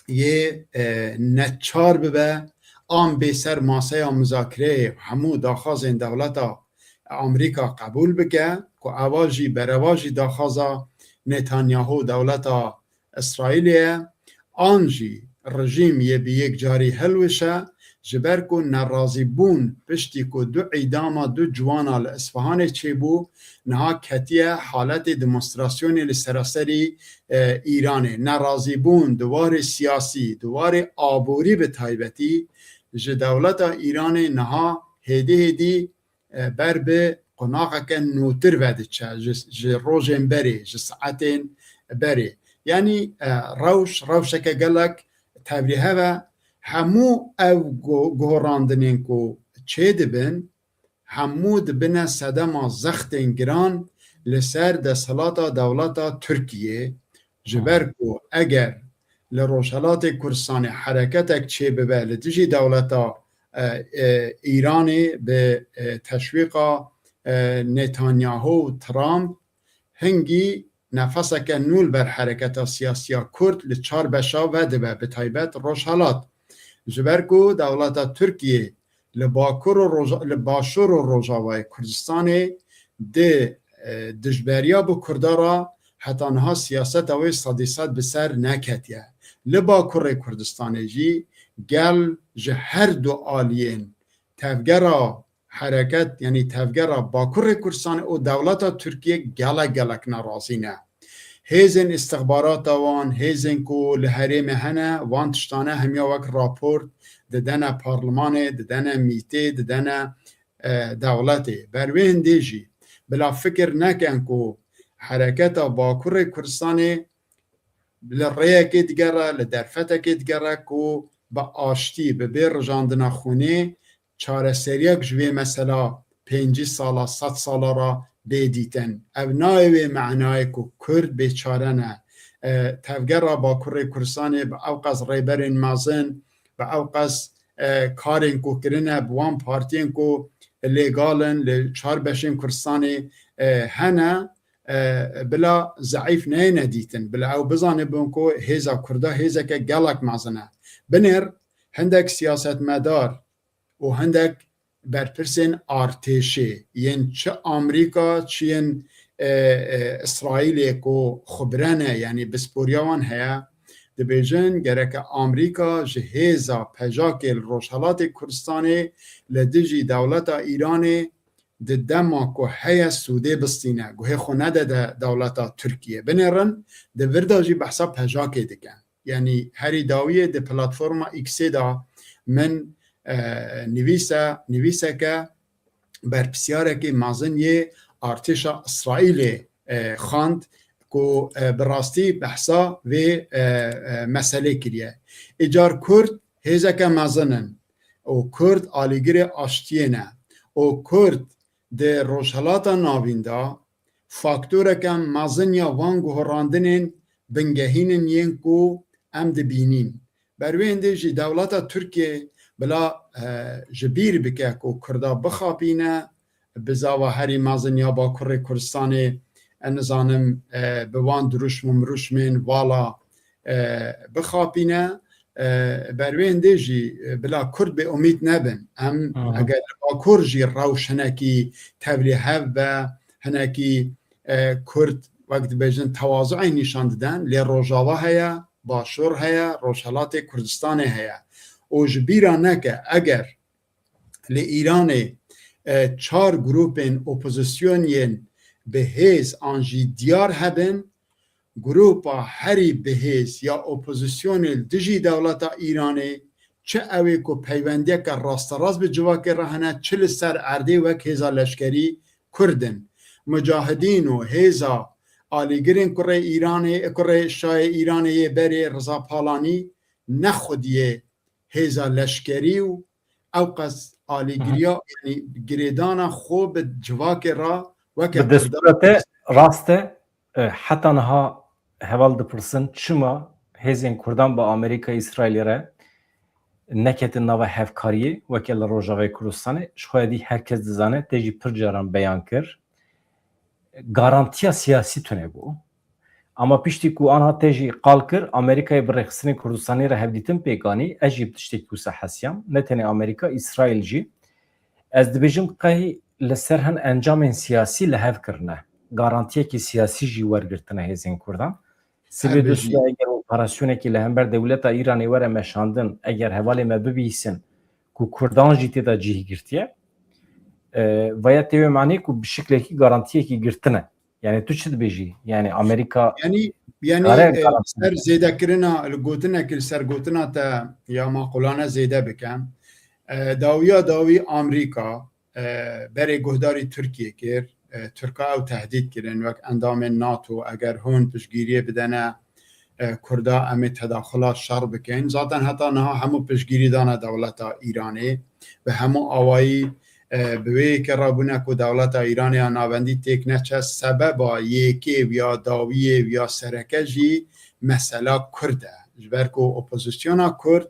yê, e, neçar bibe, an bê ser maseya muzakireyê hemû daxwazên dewleta Amerîka qebûl bike, ku eva jî bereva jî daxwaza Netanyahu, dewleta Îsraîlê ye, an jî rejîm yê bi yek carî hilwişe, ji ber ku nerazîbûn piştî ku du îdama du ciwana li Isfahanê çêbû, niha ketiye haletê demonstrasyonê li seraserî, e, Îranê. Nerazîbûn di warê siyasî, di warê aborî bi taybetî ji dewleta Îranê niha hêdî hêdî, e, ber bi qonaxeke nûtir vediçe, ji, ji rojên berê, ji saetên berê. Yanî, e, rewş, rewşeke gelek tevlîhev e. Hemû ev gu-, guhorandinên ku çêdibin, hemû dibine sedema zextên giran li ser desthilata dewleta Tirkiyê, ji ber ku eger li Rojhelatê Kurdistanê hereketek çêbibe li dijî dewleta, e, e, Îranê bi, e, teşwîqa, e, Netanyahu û Trump, hingî nefeseke nû li ber hereketa siyasiya Kurd li çar beşa vedibe, bi taybet Rojhelat. Ji ber ku dewleta Tirkiyê li Bakur û Roja-, li Başûr û Rojavayê Kurdistanê di, e, dijberiya bi Kurda re heta niha siyaseta wê sedî sed bi ser neketiye. Li Bakurê Kurdistanê jî gel ji her du aliyên tevgera hereket, yanî tevgera Bakurê Kurdistanê û dewleta Tirkiyê gelek gelek nerazî ne. Hêzên îstixbarata wan, hêzên ku li herêmê hene, van tiştane hemiya wek raport didene parlimanê, didene mîtê, didene, e, dewletê. Ber wê hindê jî bila fikir nekin ku hereketa Bakurê Kurdistanê li rêyekê digere, li derfetekê digere ku bi aştî, bi bê rijandina xwînê çareseriyek ji vê mesela pêncî sala, sed sala re bê dîtin. Ev nayê wê menayê ku Kurd bêçare ne. E, tevgera Bakurê Kurdistanê bi ew qas rêberên mezin, bi ew qas, e, karên ku kirine bi wan partiyên ku lêgal in li çar beşên Kurdistanê, e, hene, e, bila zeîf neyêne dîtin. Bila ew bizanibin ku hêza Kurda hêzeke gelek mezin e. Binêr hindek siyasetmedar û hindek berpirsên artêşê yên çi Amerîka, çi yên, e, e, Îsraîlê ku xwe bire ne, yanî pisporiya wan heye, dibêjin gereke Amerîka ji hêza pejakê li Rojhelatê Kurdistanê li dijî dewleta Îranê di dema ku heye sûdê bistîne, guhê xwe nede de dewleta Tirkiyê. Binêrin, di vir de jî behsa pejakê dikin. Yanî herî dawiyê di platforma X-ê de min, e, nivîse, nivîseke berpirsiyarekî mezin yê artêşa Îsraîlê, e, xwend ku, e, bi rastî behsa vê, e, e, meselê kiriye. Îcar Kurd hêzeke mezin in û Kurd alîgirê aştiyê ne û Kurd di Rojhelata Navîn de faktoreke mezin ya van guherandinên bingehîn in yên ku em dibînîn. Ber wê hindê jî dewleta Tirkiyê bila, e, ji bîr bike ku Kurda bixapîne, bizava herî mezin ya Bakurê Kurdistanê, e, nizanim, e, bi wan dirûşm û mirûşmên vala, e, bixapîne, e, ber wê hindê jî, e, bila Kurd bêumîd nebin. Em Hı hı. eger li Bakur jî rewş hinekî tevlîhev be, hinekî, e, Kurd wek dibêjin tewazuê nîşan diden, lê Rojava heye, Başûr heye, Rojhelatê Kurdistanê heye. Û ji bîra neke, eger li Îranê, e, çar grûpên opozîsyonên bi hêz an jî diyar hebin, grûpa herî bi hêz ya opozîsyonê li dijî dewleta Îranê, çi ew ê ku peywendiyeke rasterast bi civakê re hene, çi li ser erdê wek hêza leşkerî Kurd in. Mucahidîn û hêza alîgirên kurê Îranê, kurê şayê Îranê yê berê Riza Palanî ne xwediyê hêza leşkerî û ew qas alîgiriya, Hı hı. yanî girêdana xwe bi civakê re weke Bi destûra te rast e, e, heta niha heval dipirsin, çima hêzên Kurdan bi Amerîka, Îsraîlê re neketin nava hevkariyê, weke li Rojavayê Kurdistanê, ji xwe dî her kes dizane, te jî pir caran beyan kir. Garantiya siyasî tune bû. Ama piştî ku anha te jî qal kir, Amerîkayê bi rêxistinên Kurdistanê re hevdîtin pêk anî, ez jî bi tiştekî wisa hesiyam. Ne tenê Amerîka, Îsraîl jî. Ez dibêjim qey li ser hin encamên siyasî li hev kirine. Garantiyekî siyasî jî wergirtine hêzên Kurdan. Sibê Her du bijî. siya eger operasyonekî li hember dewleta Îranê were meşandin, eger hevalê me bibihîsin ku Kurdan jî tê de cih girtiye, e, vaya tê wê manê ku bi şiklekî garantiyekî girtine. Yani tu çi dibêjî? Yani Amerîka Yanî, yanî, kare e, garantî ser bide? Zêdekirina, li gotinek, li ser gotina te ya maqulane zêde bikem. E, dawiya dawî Amerîka, e, berê guhdarî Tirkiyê kir. E, Tirka ew tehdît kirin wek endamên nato, eger hûn piştgiriyê bidene, e, Kurda, em ê tedaxula şer bikin. Zaten heta niha hemû piştgirî dane dewleta Îranê. Bi hemû awayî, e, bi wê yekê re bûne ku dewleta Îranê ya navendî têk neçe, sebeba yekê ya dawiyê ya sereke jî mesela Kurd e. Ji ber ku opozisyona Kurd,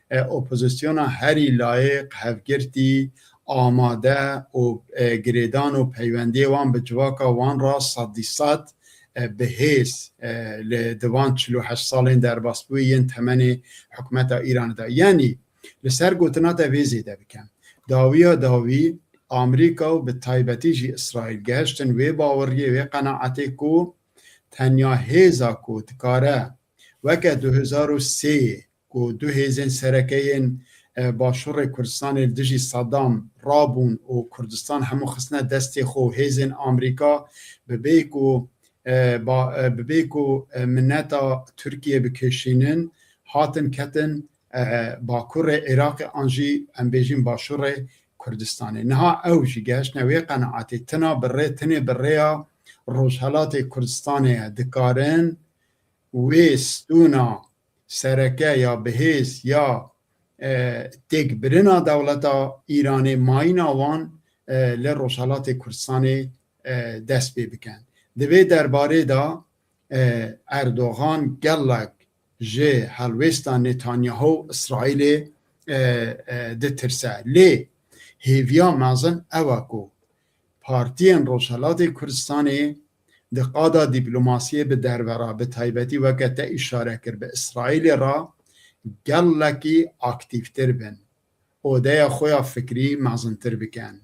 e, opozisyona herî layiq, hevgirtî, amade û, e, girêdan û peywendiyê wan bi civaka wan re sedî sed, e, bi hêz, e, li di van çil û heşt salên derbasbûyî yên temenê hikûmeta Îranê de. Yanî li ser gotina te vê zêde bikim. Dawiya dawî Amerîka û bi taybetî jî Îsraîl gehiştin wê baweriyê, wê qenaetê ku tenya hêza ku dikare weke du hezar û sê ku du hêzên sereke yên, e, Başûrê Kurdistanê li dijî Saddam rabûn û Kurdistan hemû xistine destê xwe û hêzên Amerîka bi bê ku, e, ba-, e, bi bê ku, e, mineta Tirkiye bikêşînin, hatin ketin, e, Bakurê Iraqê an jî em bêjin Başûrê Kurdistanê. Niha ew jî gehiştine wê qenaetê, tina bi rê, tinê bi rêya Rojhelatê Kurdistanê ye. Dikarin wê stûna sereke ya bihêz ya, e, têkbirina dewleta Îranê, mayîna wan, e, li Rojhelatê Kurdistanê, e, dest pê bikin. Di vê derbarê de, e, Erdogan gelek ji helwêsta Netanyahu û Îsraîlê, e, e, ditirse. Lê hêviya mezin ew e ku partiyên Rojhelatê Kurdistanê di qada dîplomasiyê bi derve re, bi taybetî weke te îşare kir, bi Îsraîlê re gelekî aktîftir bin û odeya xwe ya fikrî mezintir bikin.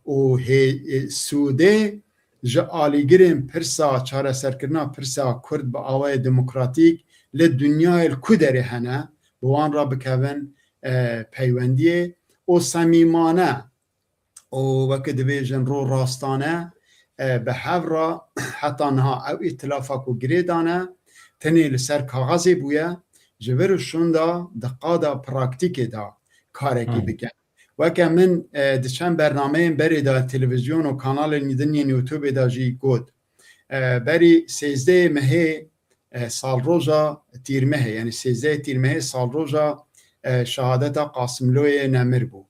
Û hê-, sûdê ji alîgirên pirsa, çareserkirina pirsa Kurd bi awayê demokratîk li dinyayê li ku derê hene, bi wan re bikevin, e, peywendiyê û semîmane û weke dibêjin ro rastane, e, bi hev re heta niha ew îtilafa ku girê dane, tenê li ser kaxezê bûye, ji vir û şûnda di qada praktîkê de karekî Hmm. bike. Weke min, e, di çend bernameyên berê de televîzyon û kanalên din yên YouTubeê de jî got, e, berî sêzdehê mehê, e, salroja Tîrmehê, yanî sêzdehê Tîrmehê salroja, e, şehadeta Qasimloyê Nemir bû.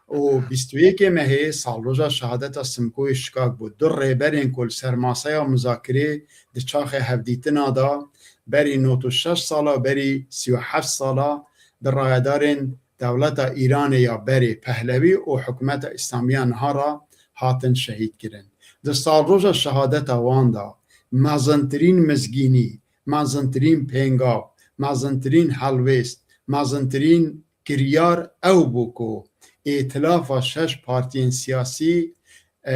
Û bîst û yekê mehê salroja şehadeta Simkoyê Şikak bû. Du rêberên ku li ser maseya muzakirê di çaxê hevdîtina de berî nod û şeş sala, berî sî û heft sala bi rayedarên dewleta Îranê ya berê Pehlewî û hikûmeta Îslamî ya niha re hatin şehîd kirin. Di salroja şehadeta wan de mezintirîn mizgînî, mezintirîn pêngav, mezintirîn helwêst, mezintirîn kiryar ew bû ku îtilafa şeş partiyên siyasî, e,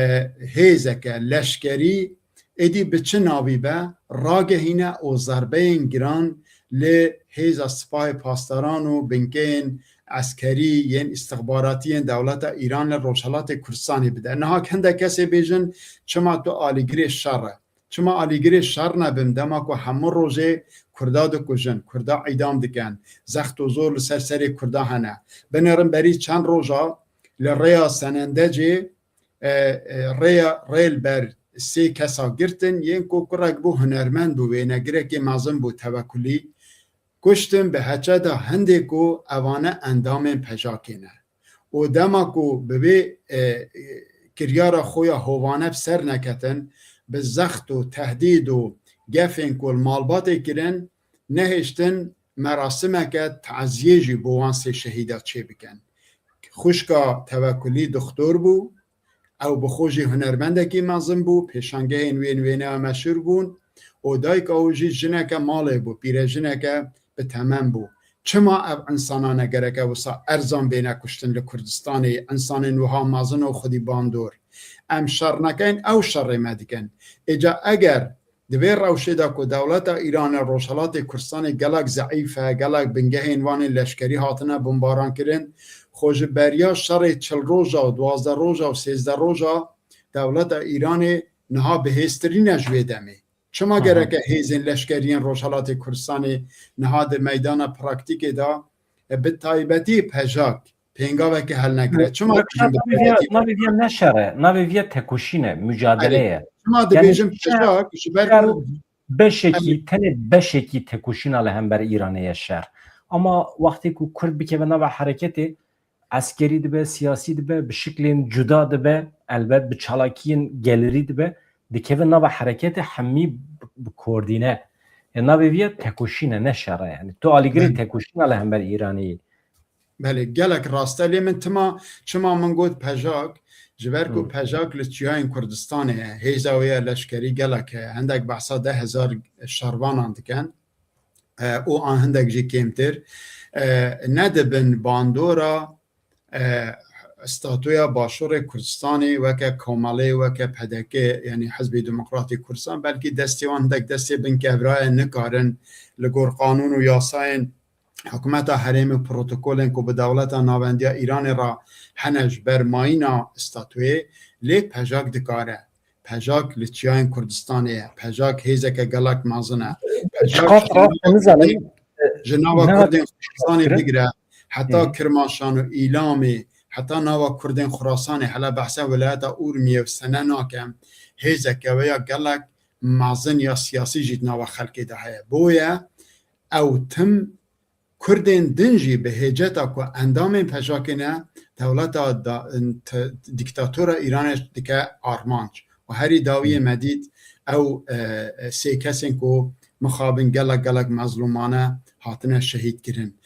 hêzeke leşkerî êdî bi çi navî be, ragehîne û zerbeyên giran li hêza sipahê pasdaran û binkeyên eskerî yên îstixbaratî yên dewleta Îran li Rojhelatê Kurdistanê bide. Niha hindek kesê bêjin, çima tu alîgirê şer e? Çima alîgirê şer nebin, dema ku hemû rojê Kurda dikujin, Kurda îdam dikin, zext û zor li ser serê Kurda hene? Binêrin berî çend roja li rêya Senendecê, e, e, rêya, rê li ber sê kesa girtin, yên ku kurek bû hunermend bû, wênegirekê mezin bû, tewekulî, kuştin, bi heçe de hindê ku evane endamên PJAKê ne. Û dema ku bi vê, e, e, kiryara xwe ya hovane bi ser neketin, bi zext û tehdîd û gefên ku li malbatê kirin, nehêştin merasimeke taziyê jî bo wan sê şehîda çêbikin. Xwişka Tewekulî doxtor bû, ew bi xwe jî hunermendekî mezin bû, pêşangehên wê yên wêneya meşhûr bûn û dayika wî jî jineke malê bû, pîrejineke bi temen bû. Çima ev insana ne gereke wisa erzan bêne kuştin li Kurdistanê, insanên wiha mezin û xwedî bandor? Em şer nekin, ew şerê me dikin. Êca eger di vê rewşê de ku dewleta Îranê Rojhelatê Kurdistanê gelek zeîf e, gelek bingehên wan ên leşkerî hatine bombaran kirin, xwe ji beriya şerê çil roja û duwazdeh roja û sêzdeh roja dewleta Îranê niha bihêztirîn e ji wê demê. Çima Aha. gereke hêzên leşkerî yên Rojhelatê Kurdistanê niha di meydana praktîkê de, e, bi taybetî PJAK, pêngaveke helnegire. Çima dibêjim bi navê viya, navê viya ne şer e, navê viya tekoşîn e, mücadele ye. Çima dibêjim pejak? Ji ber ku beşekî, tenê beşekî tekoşîna li hember Îranê ye şer. Ama wextê ku Kurd bikeve nava hereketê, eskerî dibe, siyasî dibe, bi şiklên cuda dibe, elbet bi çalakiyên gelirî dibe, dikeve nava hereketê hemî bi koordîne. E, navê viya tekoşîn e, ne şer e yani. Tu alîgirê tekoşîna li hember Îranê yî. Belê, gelek rast e. Lê min tima, çima min got pejak, ji ber ku pejak li çiyayên Kurdistanê ye, hêza wê ya leşkerî gelek heye. Hindek behsa deh hezar şervanan dikin. E, û an hindek jî kêmtir. E, ne dibin bandora, e, statuya Başûrê Kurdistanê weke komelê, weke P D K, yanî Hizbê Demokratî Kurdistan, belkî destê wan hindek destê binkevrayê nikarin li gor qanûn û yasayên hikûmeta herêmê, protokolên ku bi dewleta navendiya Îranê re hene ji ber mayîna statuyê, lê pejak dikare. Pejak li çiyayên Kurdistanê ye. Pejak hêzeke gelek mezin e. Pejak ji nava Kurdên Xurasanê bigire, heta Kirmaşan û Îlamê, heta nava Kurdên Xurasanê, hele behsa welayeta Urmiyê û Sene nakem, hêzeke wê ya gelek mezin ya siyasî jî di nava xelkê de heye. Boye ew tim Kurdên din jî bi hêceta ku endamên pejakê ne, dewleta dîktatora Îranê dike armanc. Û herî dawiyê me dît ew sê kesên ku mixabin gelek gelek mezlûmane hatine şehîd kirin.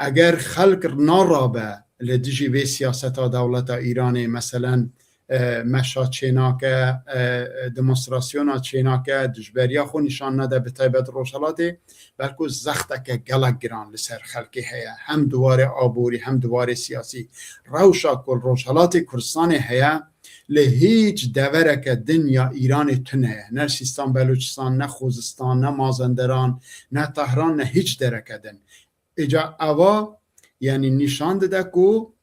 Eger xelk narabe li dijî vê siyaseta dewleta Îranê, meselen, meşa çênake, demonstrasyona çênake, dijberiya xwe nîşan nede, bi taybet Rojhelatê, belku zexteke gelek giran li ser xelkê heye. Hem di warê aborî, hem di warê siyasî. Rewşa ku li Rojhelatê Kurdistanê heye, li hîç devereke din ya Îranê tune ye. Ne Sîstan Belûçistan, ne Xuzistan, ne Mazenderan, ne Tehran, ne hîç dereke din. Îca eva, yanî nîşan dide ku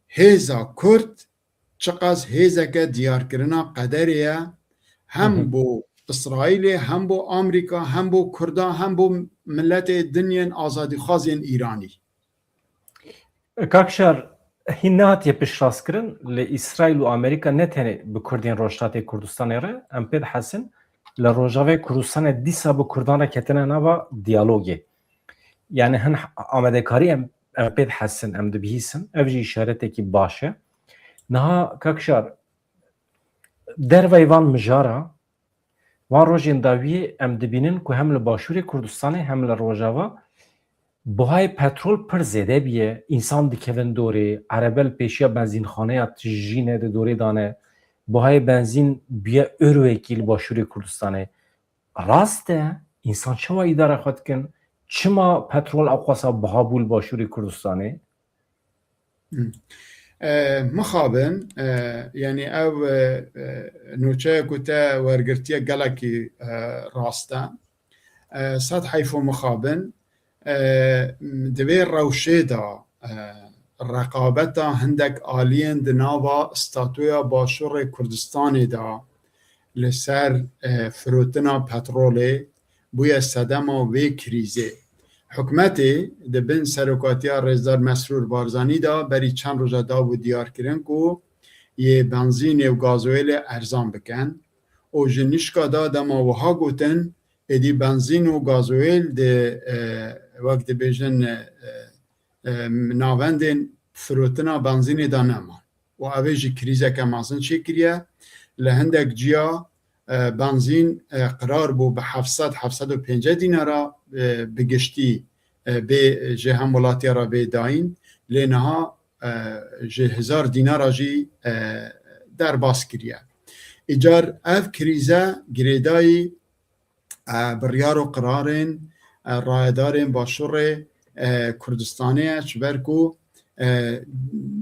hêza Kurd çiqas hêzeke diyarkirina qederê ye, hem bo Îsraîlê, hem bo Amerîka, hem bo Kurda, hem bo miletê din yên azadîxwazên Îranî. Kakşar, hîn nehatiye piştrast kirin, li Îsraîl û Amerîka ne tenê bi Kurdên Rojhilatê Kurdistanê re, em pê dihesin, li Rojavayê Kurdistanê dîsa bi Kurdan re ketine nava diyalogê. Yani hin amadekarî em, em pê dihesin, em dibihîsin. Ev jî îşaretekî baş e. Niha Kakşar, derveyî van mijara, van rojên dawiyê em dibînin ku hem li Başûrê Kurdistanê hem li Rojava buhayê petrol pir zêde bûye. Însan dikevin dorê, erebe li pêşiya benzînxaneya tijî ne di dorê de ne. Buhayê benzîn bûye euro yekî li Başûrê Kurdistanê. Rast e, însan çawa îdara xwe dikin? Çima petrol ewqasa biha bû li Başûrê Kurdistanê? E, mixabin, e, yanî ev, e, e, nûçeya ku te wergirtiye gelekî, e, rast e. E, sed heyf û mixabin, e, di vê rewşê de, e, reqabeta hindek aliyên di nava statuya Başûrê Kurdistanê de li ser, e, firotina petrolê bûye sedema vê krîzê. Hikûmetê di bin serokatiya Rêzdar Mesrûr Barzanî de berî çend roja dabû diyarkirin ku yê benzînê û gazoyêlê erzan bikin û ji nişka de dema wiha gotin, êdî benzîn û gazoyêl di, e, wek dibêjin, e, e, navendên firotina benzînê de nema. Û ev ê jî krîzeke mezin çêkiriye. Li hindek ciya, e, benzîn, e, qirar bû bi heft sed, heft sed û pêncî dînara, e, bi giştî, e, bê ji hemwelatiya re bê dayîn. Lê niha, e, ji hezar dînara jî, e, derbas kiriye. Îcar ev krîze girêdayî e, biryar û qirarên, e, rayedarên Başûrê, e, Kurdistanê ye, ji ber ku, e,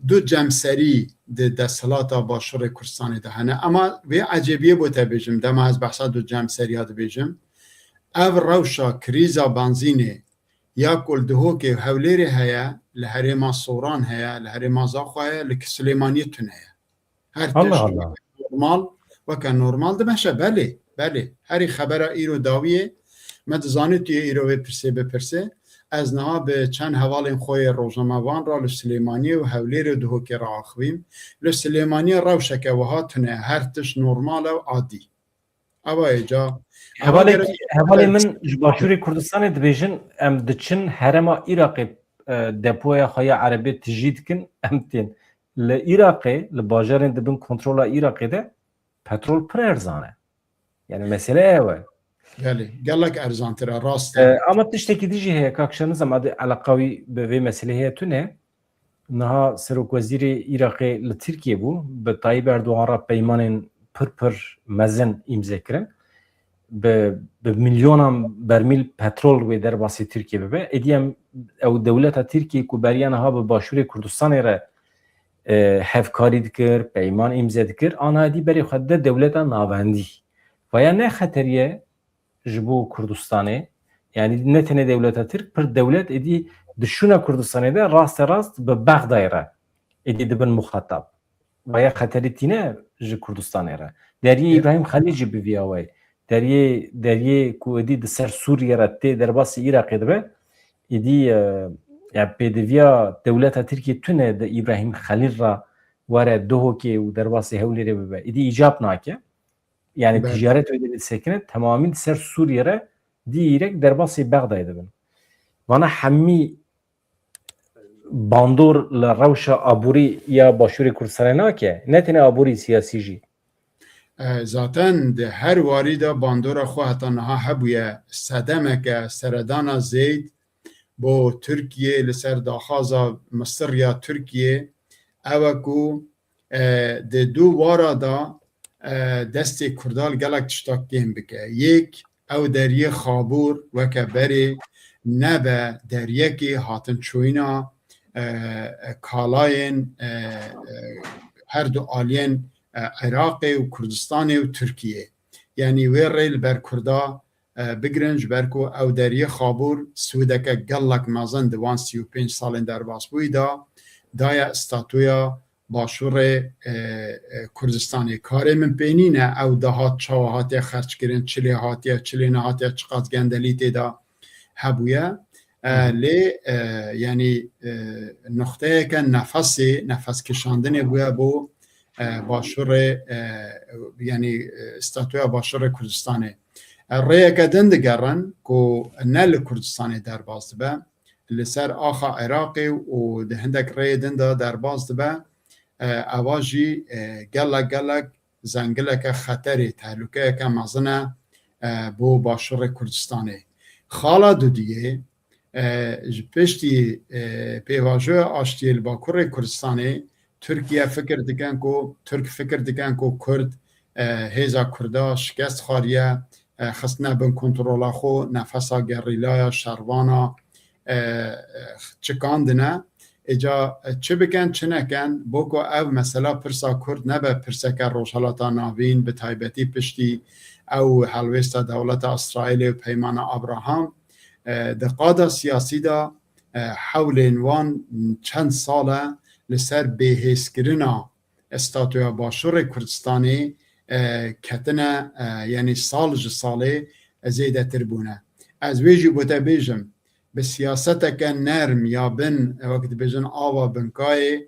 du cemserî di desthilata Başûrê Kurdistanê de hene. Ema vê ecêbiyê bo te bêjim, dema ez behsa du cemseriya dibêjim, ev rewşa krîza benzînê ya ku li Dihokê û Hewlêrê heye, li herêma Soran heye, li herêma Zaxo heye, li Silêmaniyê tune ye. Her tişt weke normal, weke normal dimeşe. Belê, belê. Herî xebera îro dawiyê, me dizanî tu yê îro vê pirsê bipirsê. Ez niha bi çend hevalên xwe yê rojnamevan re li Silêmaniyê û Hewlêrê û Duhokê re axivîm. Li Silêmaniyê rewşeke wiha tune, her tişt normal e û adî. Ewa yê ca. Hevalê, hevalê min ji Başûrê Kurdistanê dibêjin, em diçin herêma Iraqê, e, depoya xwe ya erebê tijî dikin, em tên. Li Iraqê, li bajarên di bin kontrola Iraqê de petrol pir erzan e. Yani mesele ew e. Belê, gelek erzantir e, rast e. E, ama tiştekî din jî heye, kak Şenizem, adê eleqa wî bi vê meselê heye tune. Niha serokwezîrê Iraqê li Tirkiye bû, bi Tayyip Erdogan re peymanên pir pir mezin îmze kirin. Bi, bi milyonan bermîl petrol wê derbasî Tirkiye bibe. Êdî em, ew dewleta Tirkiye ku beriya niha bi Başûrê Kurdistanê re, e, hevkarî dikir, peyman îmze dikir, ana êdî berê xwe dide dewleta navendî. Vaya ne xeterî ye ji bo Kurdistanê. Yanî ne tenê dewleta Tirk, pir dewlet êdî di şûna Kurdistanê de raste rast bi Bexdayê re êdî dibin muxatab. Vaya xeterî tîne ji Kurdistanê re. Deriyê Ya. Îbrahîm Xelîl jî bi vî awayî. Deriyê, deriyê ku êdî di ser Sûriyê re tê derbasî Iraqê dibe, êdî, e, ya pêdiviya dewleta Tirkiyê tune di Îbrahîm Xelîl re were Duhokê û derbasî Hewlêrê bibe. Êdî îcab nake. Yani Belê. Ticaret wê de disekine, temamî di ser Sûriyê re dî îrek derbasî Bexdayê dibin. Vana hemî bandor li rewşa aborî ya Başûrê Kurdistanê nake, ne tenê aborî, siyasî jî. E, zaten di her warî de bandora xwe heta niha hebûye. Sedemeke seredana Zeyd bo Tirkiye li ser daxwaza Misir ya Tirkiye ew e ku, e, di du wara de, e, destê Kurda li gelek tişta kêm bike. Yek, ew deriyê Xabûr weke berê nebe deriyekê hatin çûyîna, e, e, kalayên, e, e, her du aliyên, e, Iraqê û Kurdistanê û Tirkiyê. Yanî wê rê li ber Kurda, e, bigirin, ji ber ku ew deriyê Xabûr sûdeke gelek mezin di wan sî û pênc salên derbasbûyî de daye statûya Başûrê, e, e, Kurdistanê. Karê min pê nîne ew dahat çawa hatiye xerckirin, çi lê hatiye, çi lê nehatiye, çiqas gendelî tê de hebûye. E, Hı hı. Lê, e, yanî, e, nuqteyeke nefesê, nefes kişandinê bûye bo, e, Başûrê, e, yanî, e, statûya Başûrê Kurdistanê. E, rêyeke din digerin ku ne li Kurdistanê derbas dibe, li ser axa Iraqê û di hindek rêyê din de derbas dibe, e, eva jî, e, gelek gelek zengileke xeterê, tehlukeyeke mezin e, e, bo Başûrê Kurdistanê. Xala dudiyê, e, ji piştî, e, pêvajoya aştiyê li Bakurê Kurdistanê, Tirkiye fikir dikin ku, Tirk fikir dikin ku Kurd, e, hêza Kurda şikest xwariye, e, xistine bin kontrola xwe, nefesa gerîlaya, şervana, e, e, çikandine. Êca, e, çi bikin, çi nekin, bo ku ev mesela pirsa Kurd nebe pirseke Rojhelata Navîn, bi taybetî piştî ew helwêsta dewleta Îsraîlê û Peymana Abraham, e, di qada siyasî de, e, hewlên wan çend sal e li ser bêhêzkirina statûya Başûrê Kurdistanê, e, ketine, e, yanî sal ji salê zêdetir bûne. Ez wê jî bo te bêjim, bi siyaseteke nerm ya bin, wek dibêjin ava binkayê,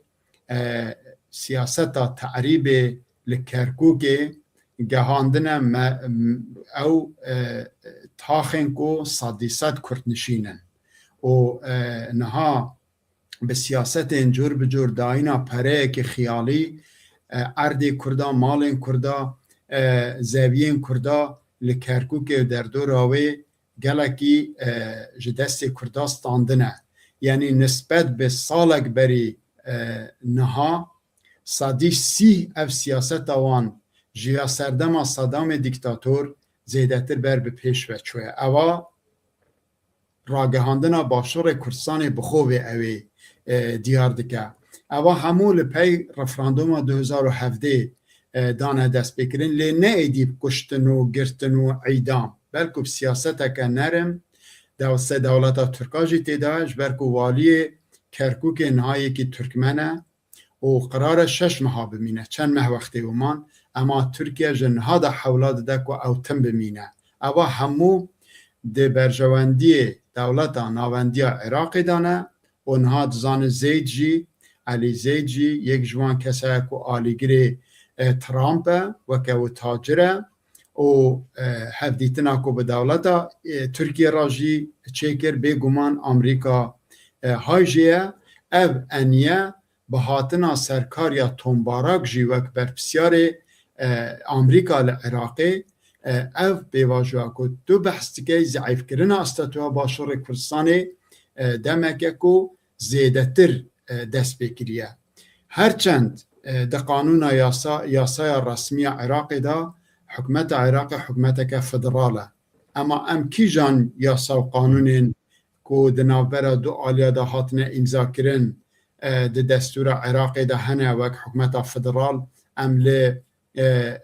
e, siyaseta te'rîbê li Kerkûkê gehandine me, ew, e, taxên ku sedî sed Kurd nişîn in. Û, e, niha bi siyasetên cur bi cur, dayîna pereyekî xiyalî, e, erdê Kurda, malên Kurda, e, zeviyên Kurda li Kerkûkê û derdora wê gelekî, e, ji destê Kurda standine. Yanî nisbet bi salek berî, e, niha sedî sî ev siyaseta wan ji ya serdema Sedamê dîktator zêdetir ber bi pêş ve çûye. Eva ragihandina Başûrê Kurdistanê bi xwe vê ew ê, e, diyar dike. Eva hemû li pey referanduma du hezar û hevdeh, e, dane destpêkirin, lê ne êdî kuştin û girtin û îdam. Belku bi siyaseteke nerim, dew-, se dewleta Tirka jî tê de, ji ber ku waliyê Kerkûkê niha yekî Tirkmen e, û qerar e şeş meha bimîne, çend meh wextê wî man, ema Tirkiye ji niha de hewla dide ku ew tim bimîne. Eva hemû di berjewendiyê dewleta navendiya Iraqê de ne û niha dizane Zeyd jî, Elî Zeyd jî yek ji wan kesa ye ku alîgirê, e, Trump e, weke wî tacir e û, e, hevdîtina ku bi dewleta, e, Tirkiye re jî çêkir, bêguman Amerîka, e, hay jê ye. Ev eniye bi hatina serkariya Tom Barak jî wek berpirsiyarê, e, Amerîka li Iraqê, e, ev pêvajoya ku tu behs dikey, zeîfkirina statûya Başûrê Kurdistanê, e, demeke ku zêdetir, e, dest pê kiriye. Her çend, e, di qanûna yasa, yasaya resmiya Iraqê de hikûmeta Iraqê hikûmeteke federal e. Ema em kîjan yasa û qanûnên ku di navbera du aliya de hatine îmzakirin, e, di destûra Iraqê de hene wek hikûmeta federal, em li, e, e,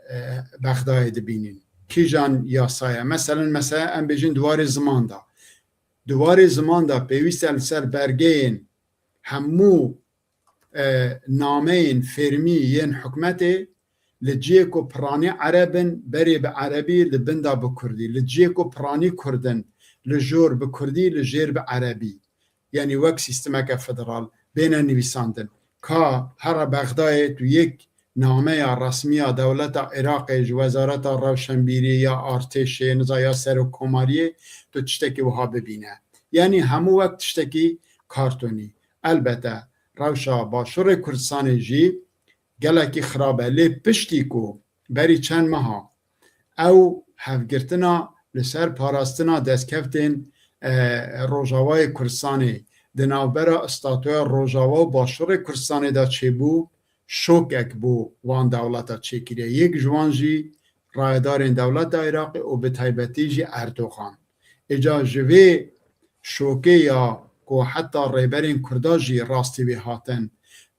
Bexdayê dibînin. Kîjan yasa ye? Meselen, mesela em bêjin di warê ziman de. Di warê ziman de pêwîst e li ser bergeyên hemû, e, nameyên fermî yên hikûmetê li cihê ku piranî Ereb in, berê bi Erebî, li bin de bi Kurdî. Li cihê ku piranî Kurd in, li jor bi Kurdî, li jêr bi Erebî. Yanî wek sîstemeke federal bêne nivîsandin. Ka here Bexdayê tu yek nameya resmiya dewleta Iraqê ji Wezareta Rewşenbîrî ya Artêşê, niza ya Serokkomariyê, tu tiştekî wiha bibîne. Yanî hemû wek tiştekî kartonî. Elbete rewşa Başûrê Kurdistanê jî gelekî xirab e. Lê piştî ku berî çend meha ew hevgirtina li ser parastina destkevtên, e, Rojavayê Kurdistanê di navbera statûya Rojava û Başûrê Kurdistanê de çêbû, şokek bo wan dewleta çêkiriye. Yek ji wan jî rayedarên dewleta Iraqê û bi taybetî jî Erdogan. Îca ji vê şokê ya ku heta rêberên Kurda jî rastî wê hatin.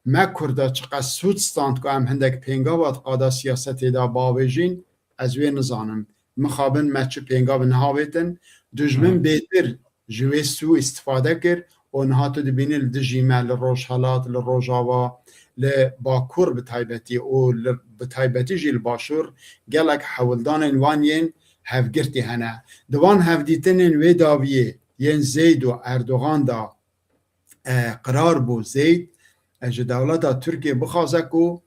Me Kurda çiqas sûd stand ku em hindek pêngava di qada siyasetê de bavêjin, ez wê nizanim. Mixabin me çi pêngav niha vêtin, dijmin Hı. bêtir ji wê sû îstifade kir û niha tu dibînî li dijî me, li Rojhelat, li Rojava, li Bakur bi taybetî û li, bi taybetî jî li Başûr gelek hewldanên wan yên hevgirtî hene. Di van hevdîtinên wê dawiyê yên Zeyd û Erdogan de, e, qirar bû Zeyd, e, ji dewleta Tirkiye bixwaze ku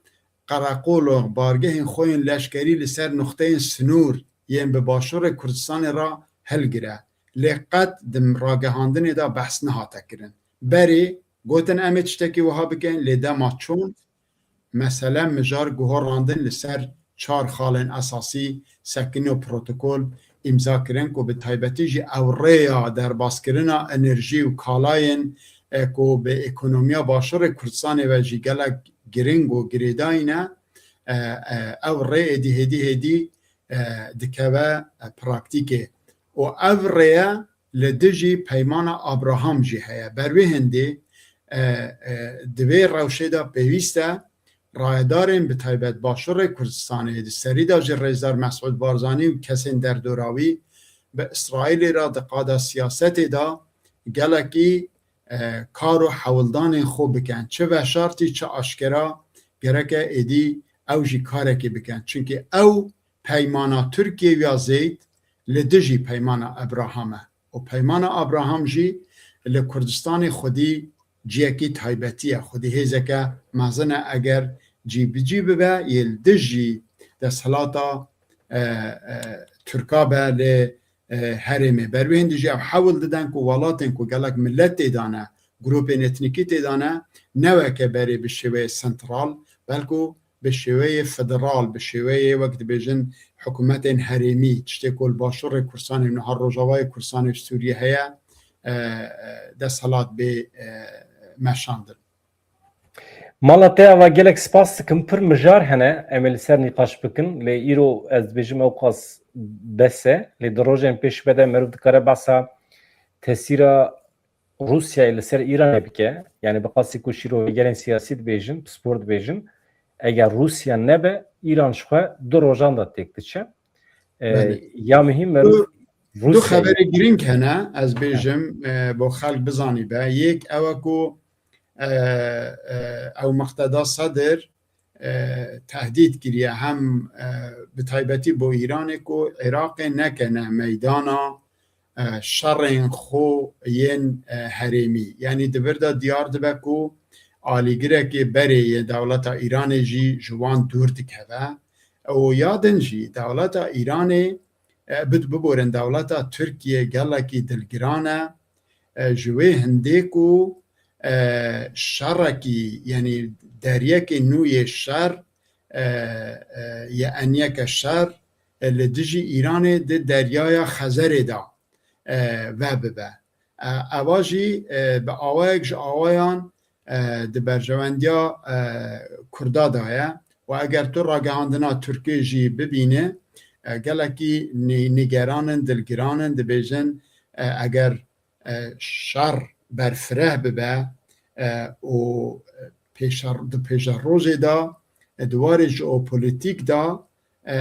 qereqol û bargehên xwe yên leşkerî li ser nuqteyên sinûr yên bi Başûrê Kurdistanê re hilgire. Lê qet di ragihandinê de behs nehate kirin. Berê gotin em ê tiştekî wiha bikin, lê dema çûn, mesele mijar guhorandin li ser çar xalên esasî, sekinî û protokol îmza kirin ku bi taybetî jî ew rêya derbaskirina enerjî û kalayên, e, ku bi ekonomiya Başûrê Kurdistanê ve jî gelek giring û girêdayî ne, e, e, ew rê êdî hêdî hêdî, e, dikeve, e, praktîkê. Û ev rêye li dijî Peymana Abraham jî heye. Ber wê hindê, e, e, di vê rewşê de pêwîst e rayedarên bi taybet Başûrê Kurdistanê, di serî de jî Rêzdar Mesûd Barzanî û kesên derdora wî bi Îsraîlê re di qada siyasetê de gelekî, e, kar û hewldanên xwe bikin. Çi veşartî, çi aşkera, gereke êdî ew jî karekê bikin. Çimkî ew peymana Tirkiye ya Zeyd li dijî peymana Abraham e. Û peymana Abraham jî li Kurdistanê xwedî ciyekî taybetî ye. Xwedî hêzeke mezin e, eger cî bi cî bibe, yê li dijî desthilata, e, e, Tirka be li, e, herêmê. Ber wê hindî jî ew hewl didin ku welatên ku gelek milet tê de ne, grûpên etnîkî tê de ne, ne weke berê bi şêweyê sentral, belku bi şêweyê federal, bi şêweyê wek dibêjin hikûmetên herêmî, tiştê ku li Başûrê Kurdistanê û niha Rojavayê Kurdistanê û Sûriyê heye, e, e, desthilat bê, e, meşandin. Mala te ava gelek spas dikim, pir mijar hene, em ê li ser nîqaş bikin, lê îro ez dibêjim ewqas bes e, lê di rojên pêş ve de meriv dikare behsa tesîra Rûsyayê li ser Îranê bike, yanî bi qasî ku şîrovêgerên siyasî dibêjin, pispor dibêjin, eger Rûsya nebe, Îran ji xwe du rojan de têk diçe. E, Belê. Ya muhîm meriv Du, du Rûsyayê xeberê girîng hene, ez bêjim, e, bo xelk bizanîbe. Yek ew e ku, e, e, ew Miqteda Sedir, e, tehdît kiriye hem, e, bi taybetî bo Îranê ku Iraqê nekene meydana, şerên xwe yên, e, herêmî. Yanî di vir de diyar dibe ku alîgirekê berê yê dewleta Îranê jî ji wan dûr dikeve. Û ya din jî dewleta Îranê, e, bid-, biborin dewleta Tirkiye gelekî dilgiran e, e, ji wê hindê ku, e, şerekî, yanî deriyekê nû yê şer, e, e, yê eniyeke şer, e, li dijî Îranê di deryaya Xezerê de, e, vebibe. E, eva jî, e, bi awayek ji awayan, e, di berjewendiya, e, Kurda de ye. Û eger tu ragihandina Tirkê jî bibîne, e, gelekî nî-, nîgeran in, dilgiran in, dibêjin, e, eger, e, şer berfireh bibe, e, û pêşer-, di pêşerojê de, e, di warê jeopolîtîk de, e,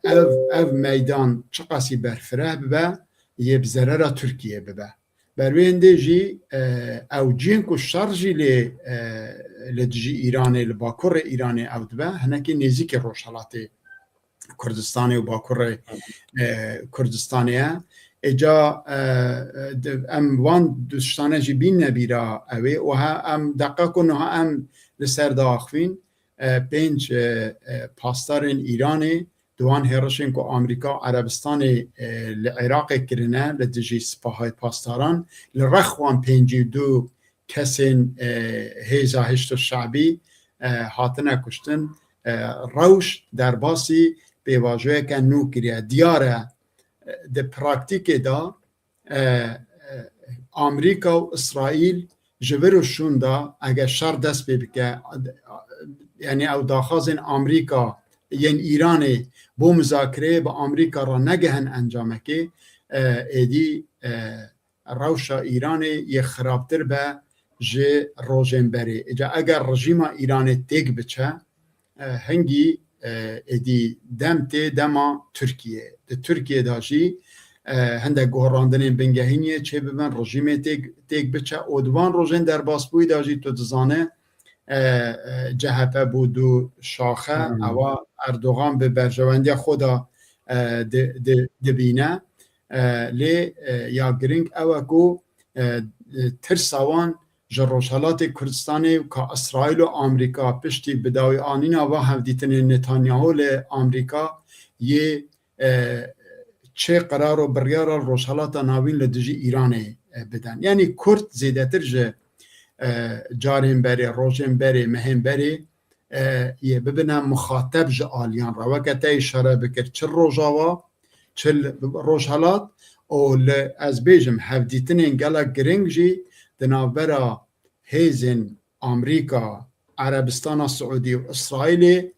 ev, ev meydan çiqasî berfireh bibe, yê bi zerera Tirkiyê bibe. Ber wê hindê jî, e, ew cihên ku şer jî lê, e, li dijî Îranê, li bakurê Îranê ew dibe, hinekî nêzîkî Rojhelatê Kurdistanê û bakurê, e, Kurdistanê ye. Êca, e, di, em wan du tiştane jî bînine bîra ew ê. Wiha em deqa ku niha em li ser diaxivîn, e, pênc, e, e, pasdarên Îranê di wan hêrişên ku Amerîka û Erebistanê, e, li Iraqê kirine li dijî sipahayê pasdaran, li rex wan pêncî û du kesên, e, hêza Hişd û Şe'bî, e, hatine kuştin. E, rewş derbasî pêvajoyeke nû kiriye. Diyar e, e, di praktîkê de, e, e, Amerîka û Îsraîl ji vir û şûn de eger şer dest pê bike, yanî ew daxwazên Amerîka yên Îranê bo muzakireyê bi Amerîka re negihin encamekê, e, êdî, e, rewşa Îranê yê xirabtir be ji rojên berê. Îca eger rejîma Îranê têk biçe, e, hingî, e, êdî dem tê dema Tirkiye. Di Tirkiye de jî, e, hindek guherandinên bingehîniyê çêbibin, rejîmê têk, têk biçe û di van rojên derbasbûyî de jî tu dizane, e, e, C H P bû du şaxe, Hmm. ewa Erdogan bi berjewendiya xwe de, e, di, di, dibîne. E, lê, e, ya girîng ew e ku, e, e, tirsa wan ji Rojhelatê Kurdistanê ka Îsraîl û Amerîka piştî bidawî anîna va hevdîtinên Netanyahu li Amerîka yê, e, çê qerar û biryara Rojhelata Navîn li dijî Îranê, e, bidin. Yanî Kurd zêdetir ji, e, carên berê, rojên berê, mehên berê, e, yê bibine muxateb ji aliyan re. Weke te îşare bikir, çi Rojava, çi li Rojhelat, û li, ez bêjim, hevdîtinên gelek giring jî di navbera hêzên Amerîka, Erebistana Siûdî û Îsraîlê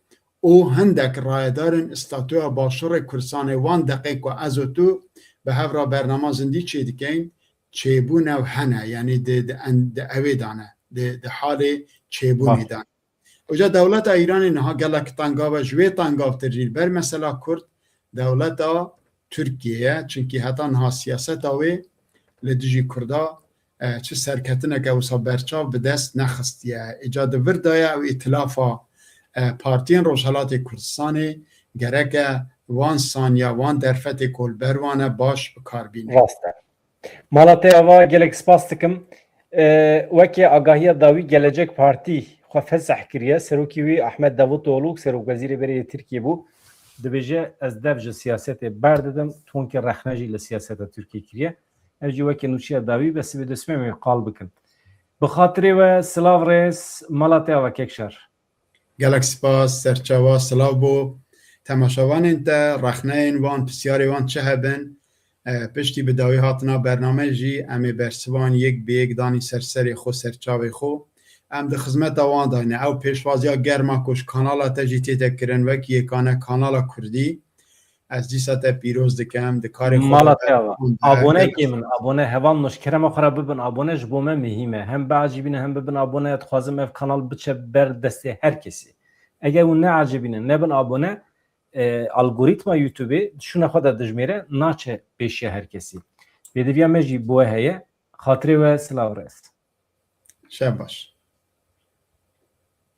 û hindek rayedarên statûya Başûrê Kurdistanê wan deqê ku ez û tu bi hev re bernama zindî çêdikeyn, çêbûne û hene, yanî di, di en-, di ewê de ne, di, di halê çêbûnê Baş. de ne. Uca dewleta Îranê niha gelek tengav e, ji wê tengavtir jî li ber mesela Kurd dewleta Tirkiye ye, çimkî heta niha siyaseta wê li dijî Kurda, e, çi serketineke wisa berçav bi dest nexistiye. Îca di vir de ye ew îtilafa, e, partiyên Rojhelatê Kurdistanê gereke wan saniya, wan derfetê ku li ber wan e baş bi kar bîne. Rast e. Mala te ava, gelek spas dikim. E, weke agahiya dawî Gelecek Partî xwe fesih kiriye. Serokî wî Ahmet Davutoglu, serokwezîrê berê yê Tirkiyê bû. Dibêje, ez dev ji siyasetê berdidim, tonkê rexne jî li siyaseta Tirkiyê kiriye. Ev jî weke nûçiya dawî be, sibê destpê em ê qal bikin. Bi xatirê we, silav rêz, mala te ava Kekşar. Gelek spas, serçawa, silav bo temaşevanên te, rexneyên wan, pisyarê wan çi hebin, e, piştî bi dawî hatina bername jî em ê bersivan yek bi yek danî ser serê xwe, serçavê xwe. Em di xizmeta wan de ne. Ew pêşwaziya germa ku ji kanala te jî tête kirin, wek yekane kanala Kurdî. Ez dîsa te pîroz dikim, di karê xwe Mala de te ava. Abonekê min, abone, heval nûş, kerema xwe re bibin abone, ji bo me muhîm e. Hem biecibîne, hem bibin abone, ez dixwazim ev kanal biçe ber destê her kesî. Eger hûn neecibînin, nebin abone, e, algorîtma YouTubeê şûna xwe de dijmêre, naçe pêşiya her kesî. Pêdiviya me jî bo we heye. Xatirê we, silav rêz. Şev baş.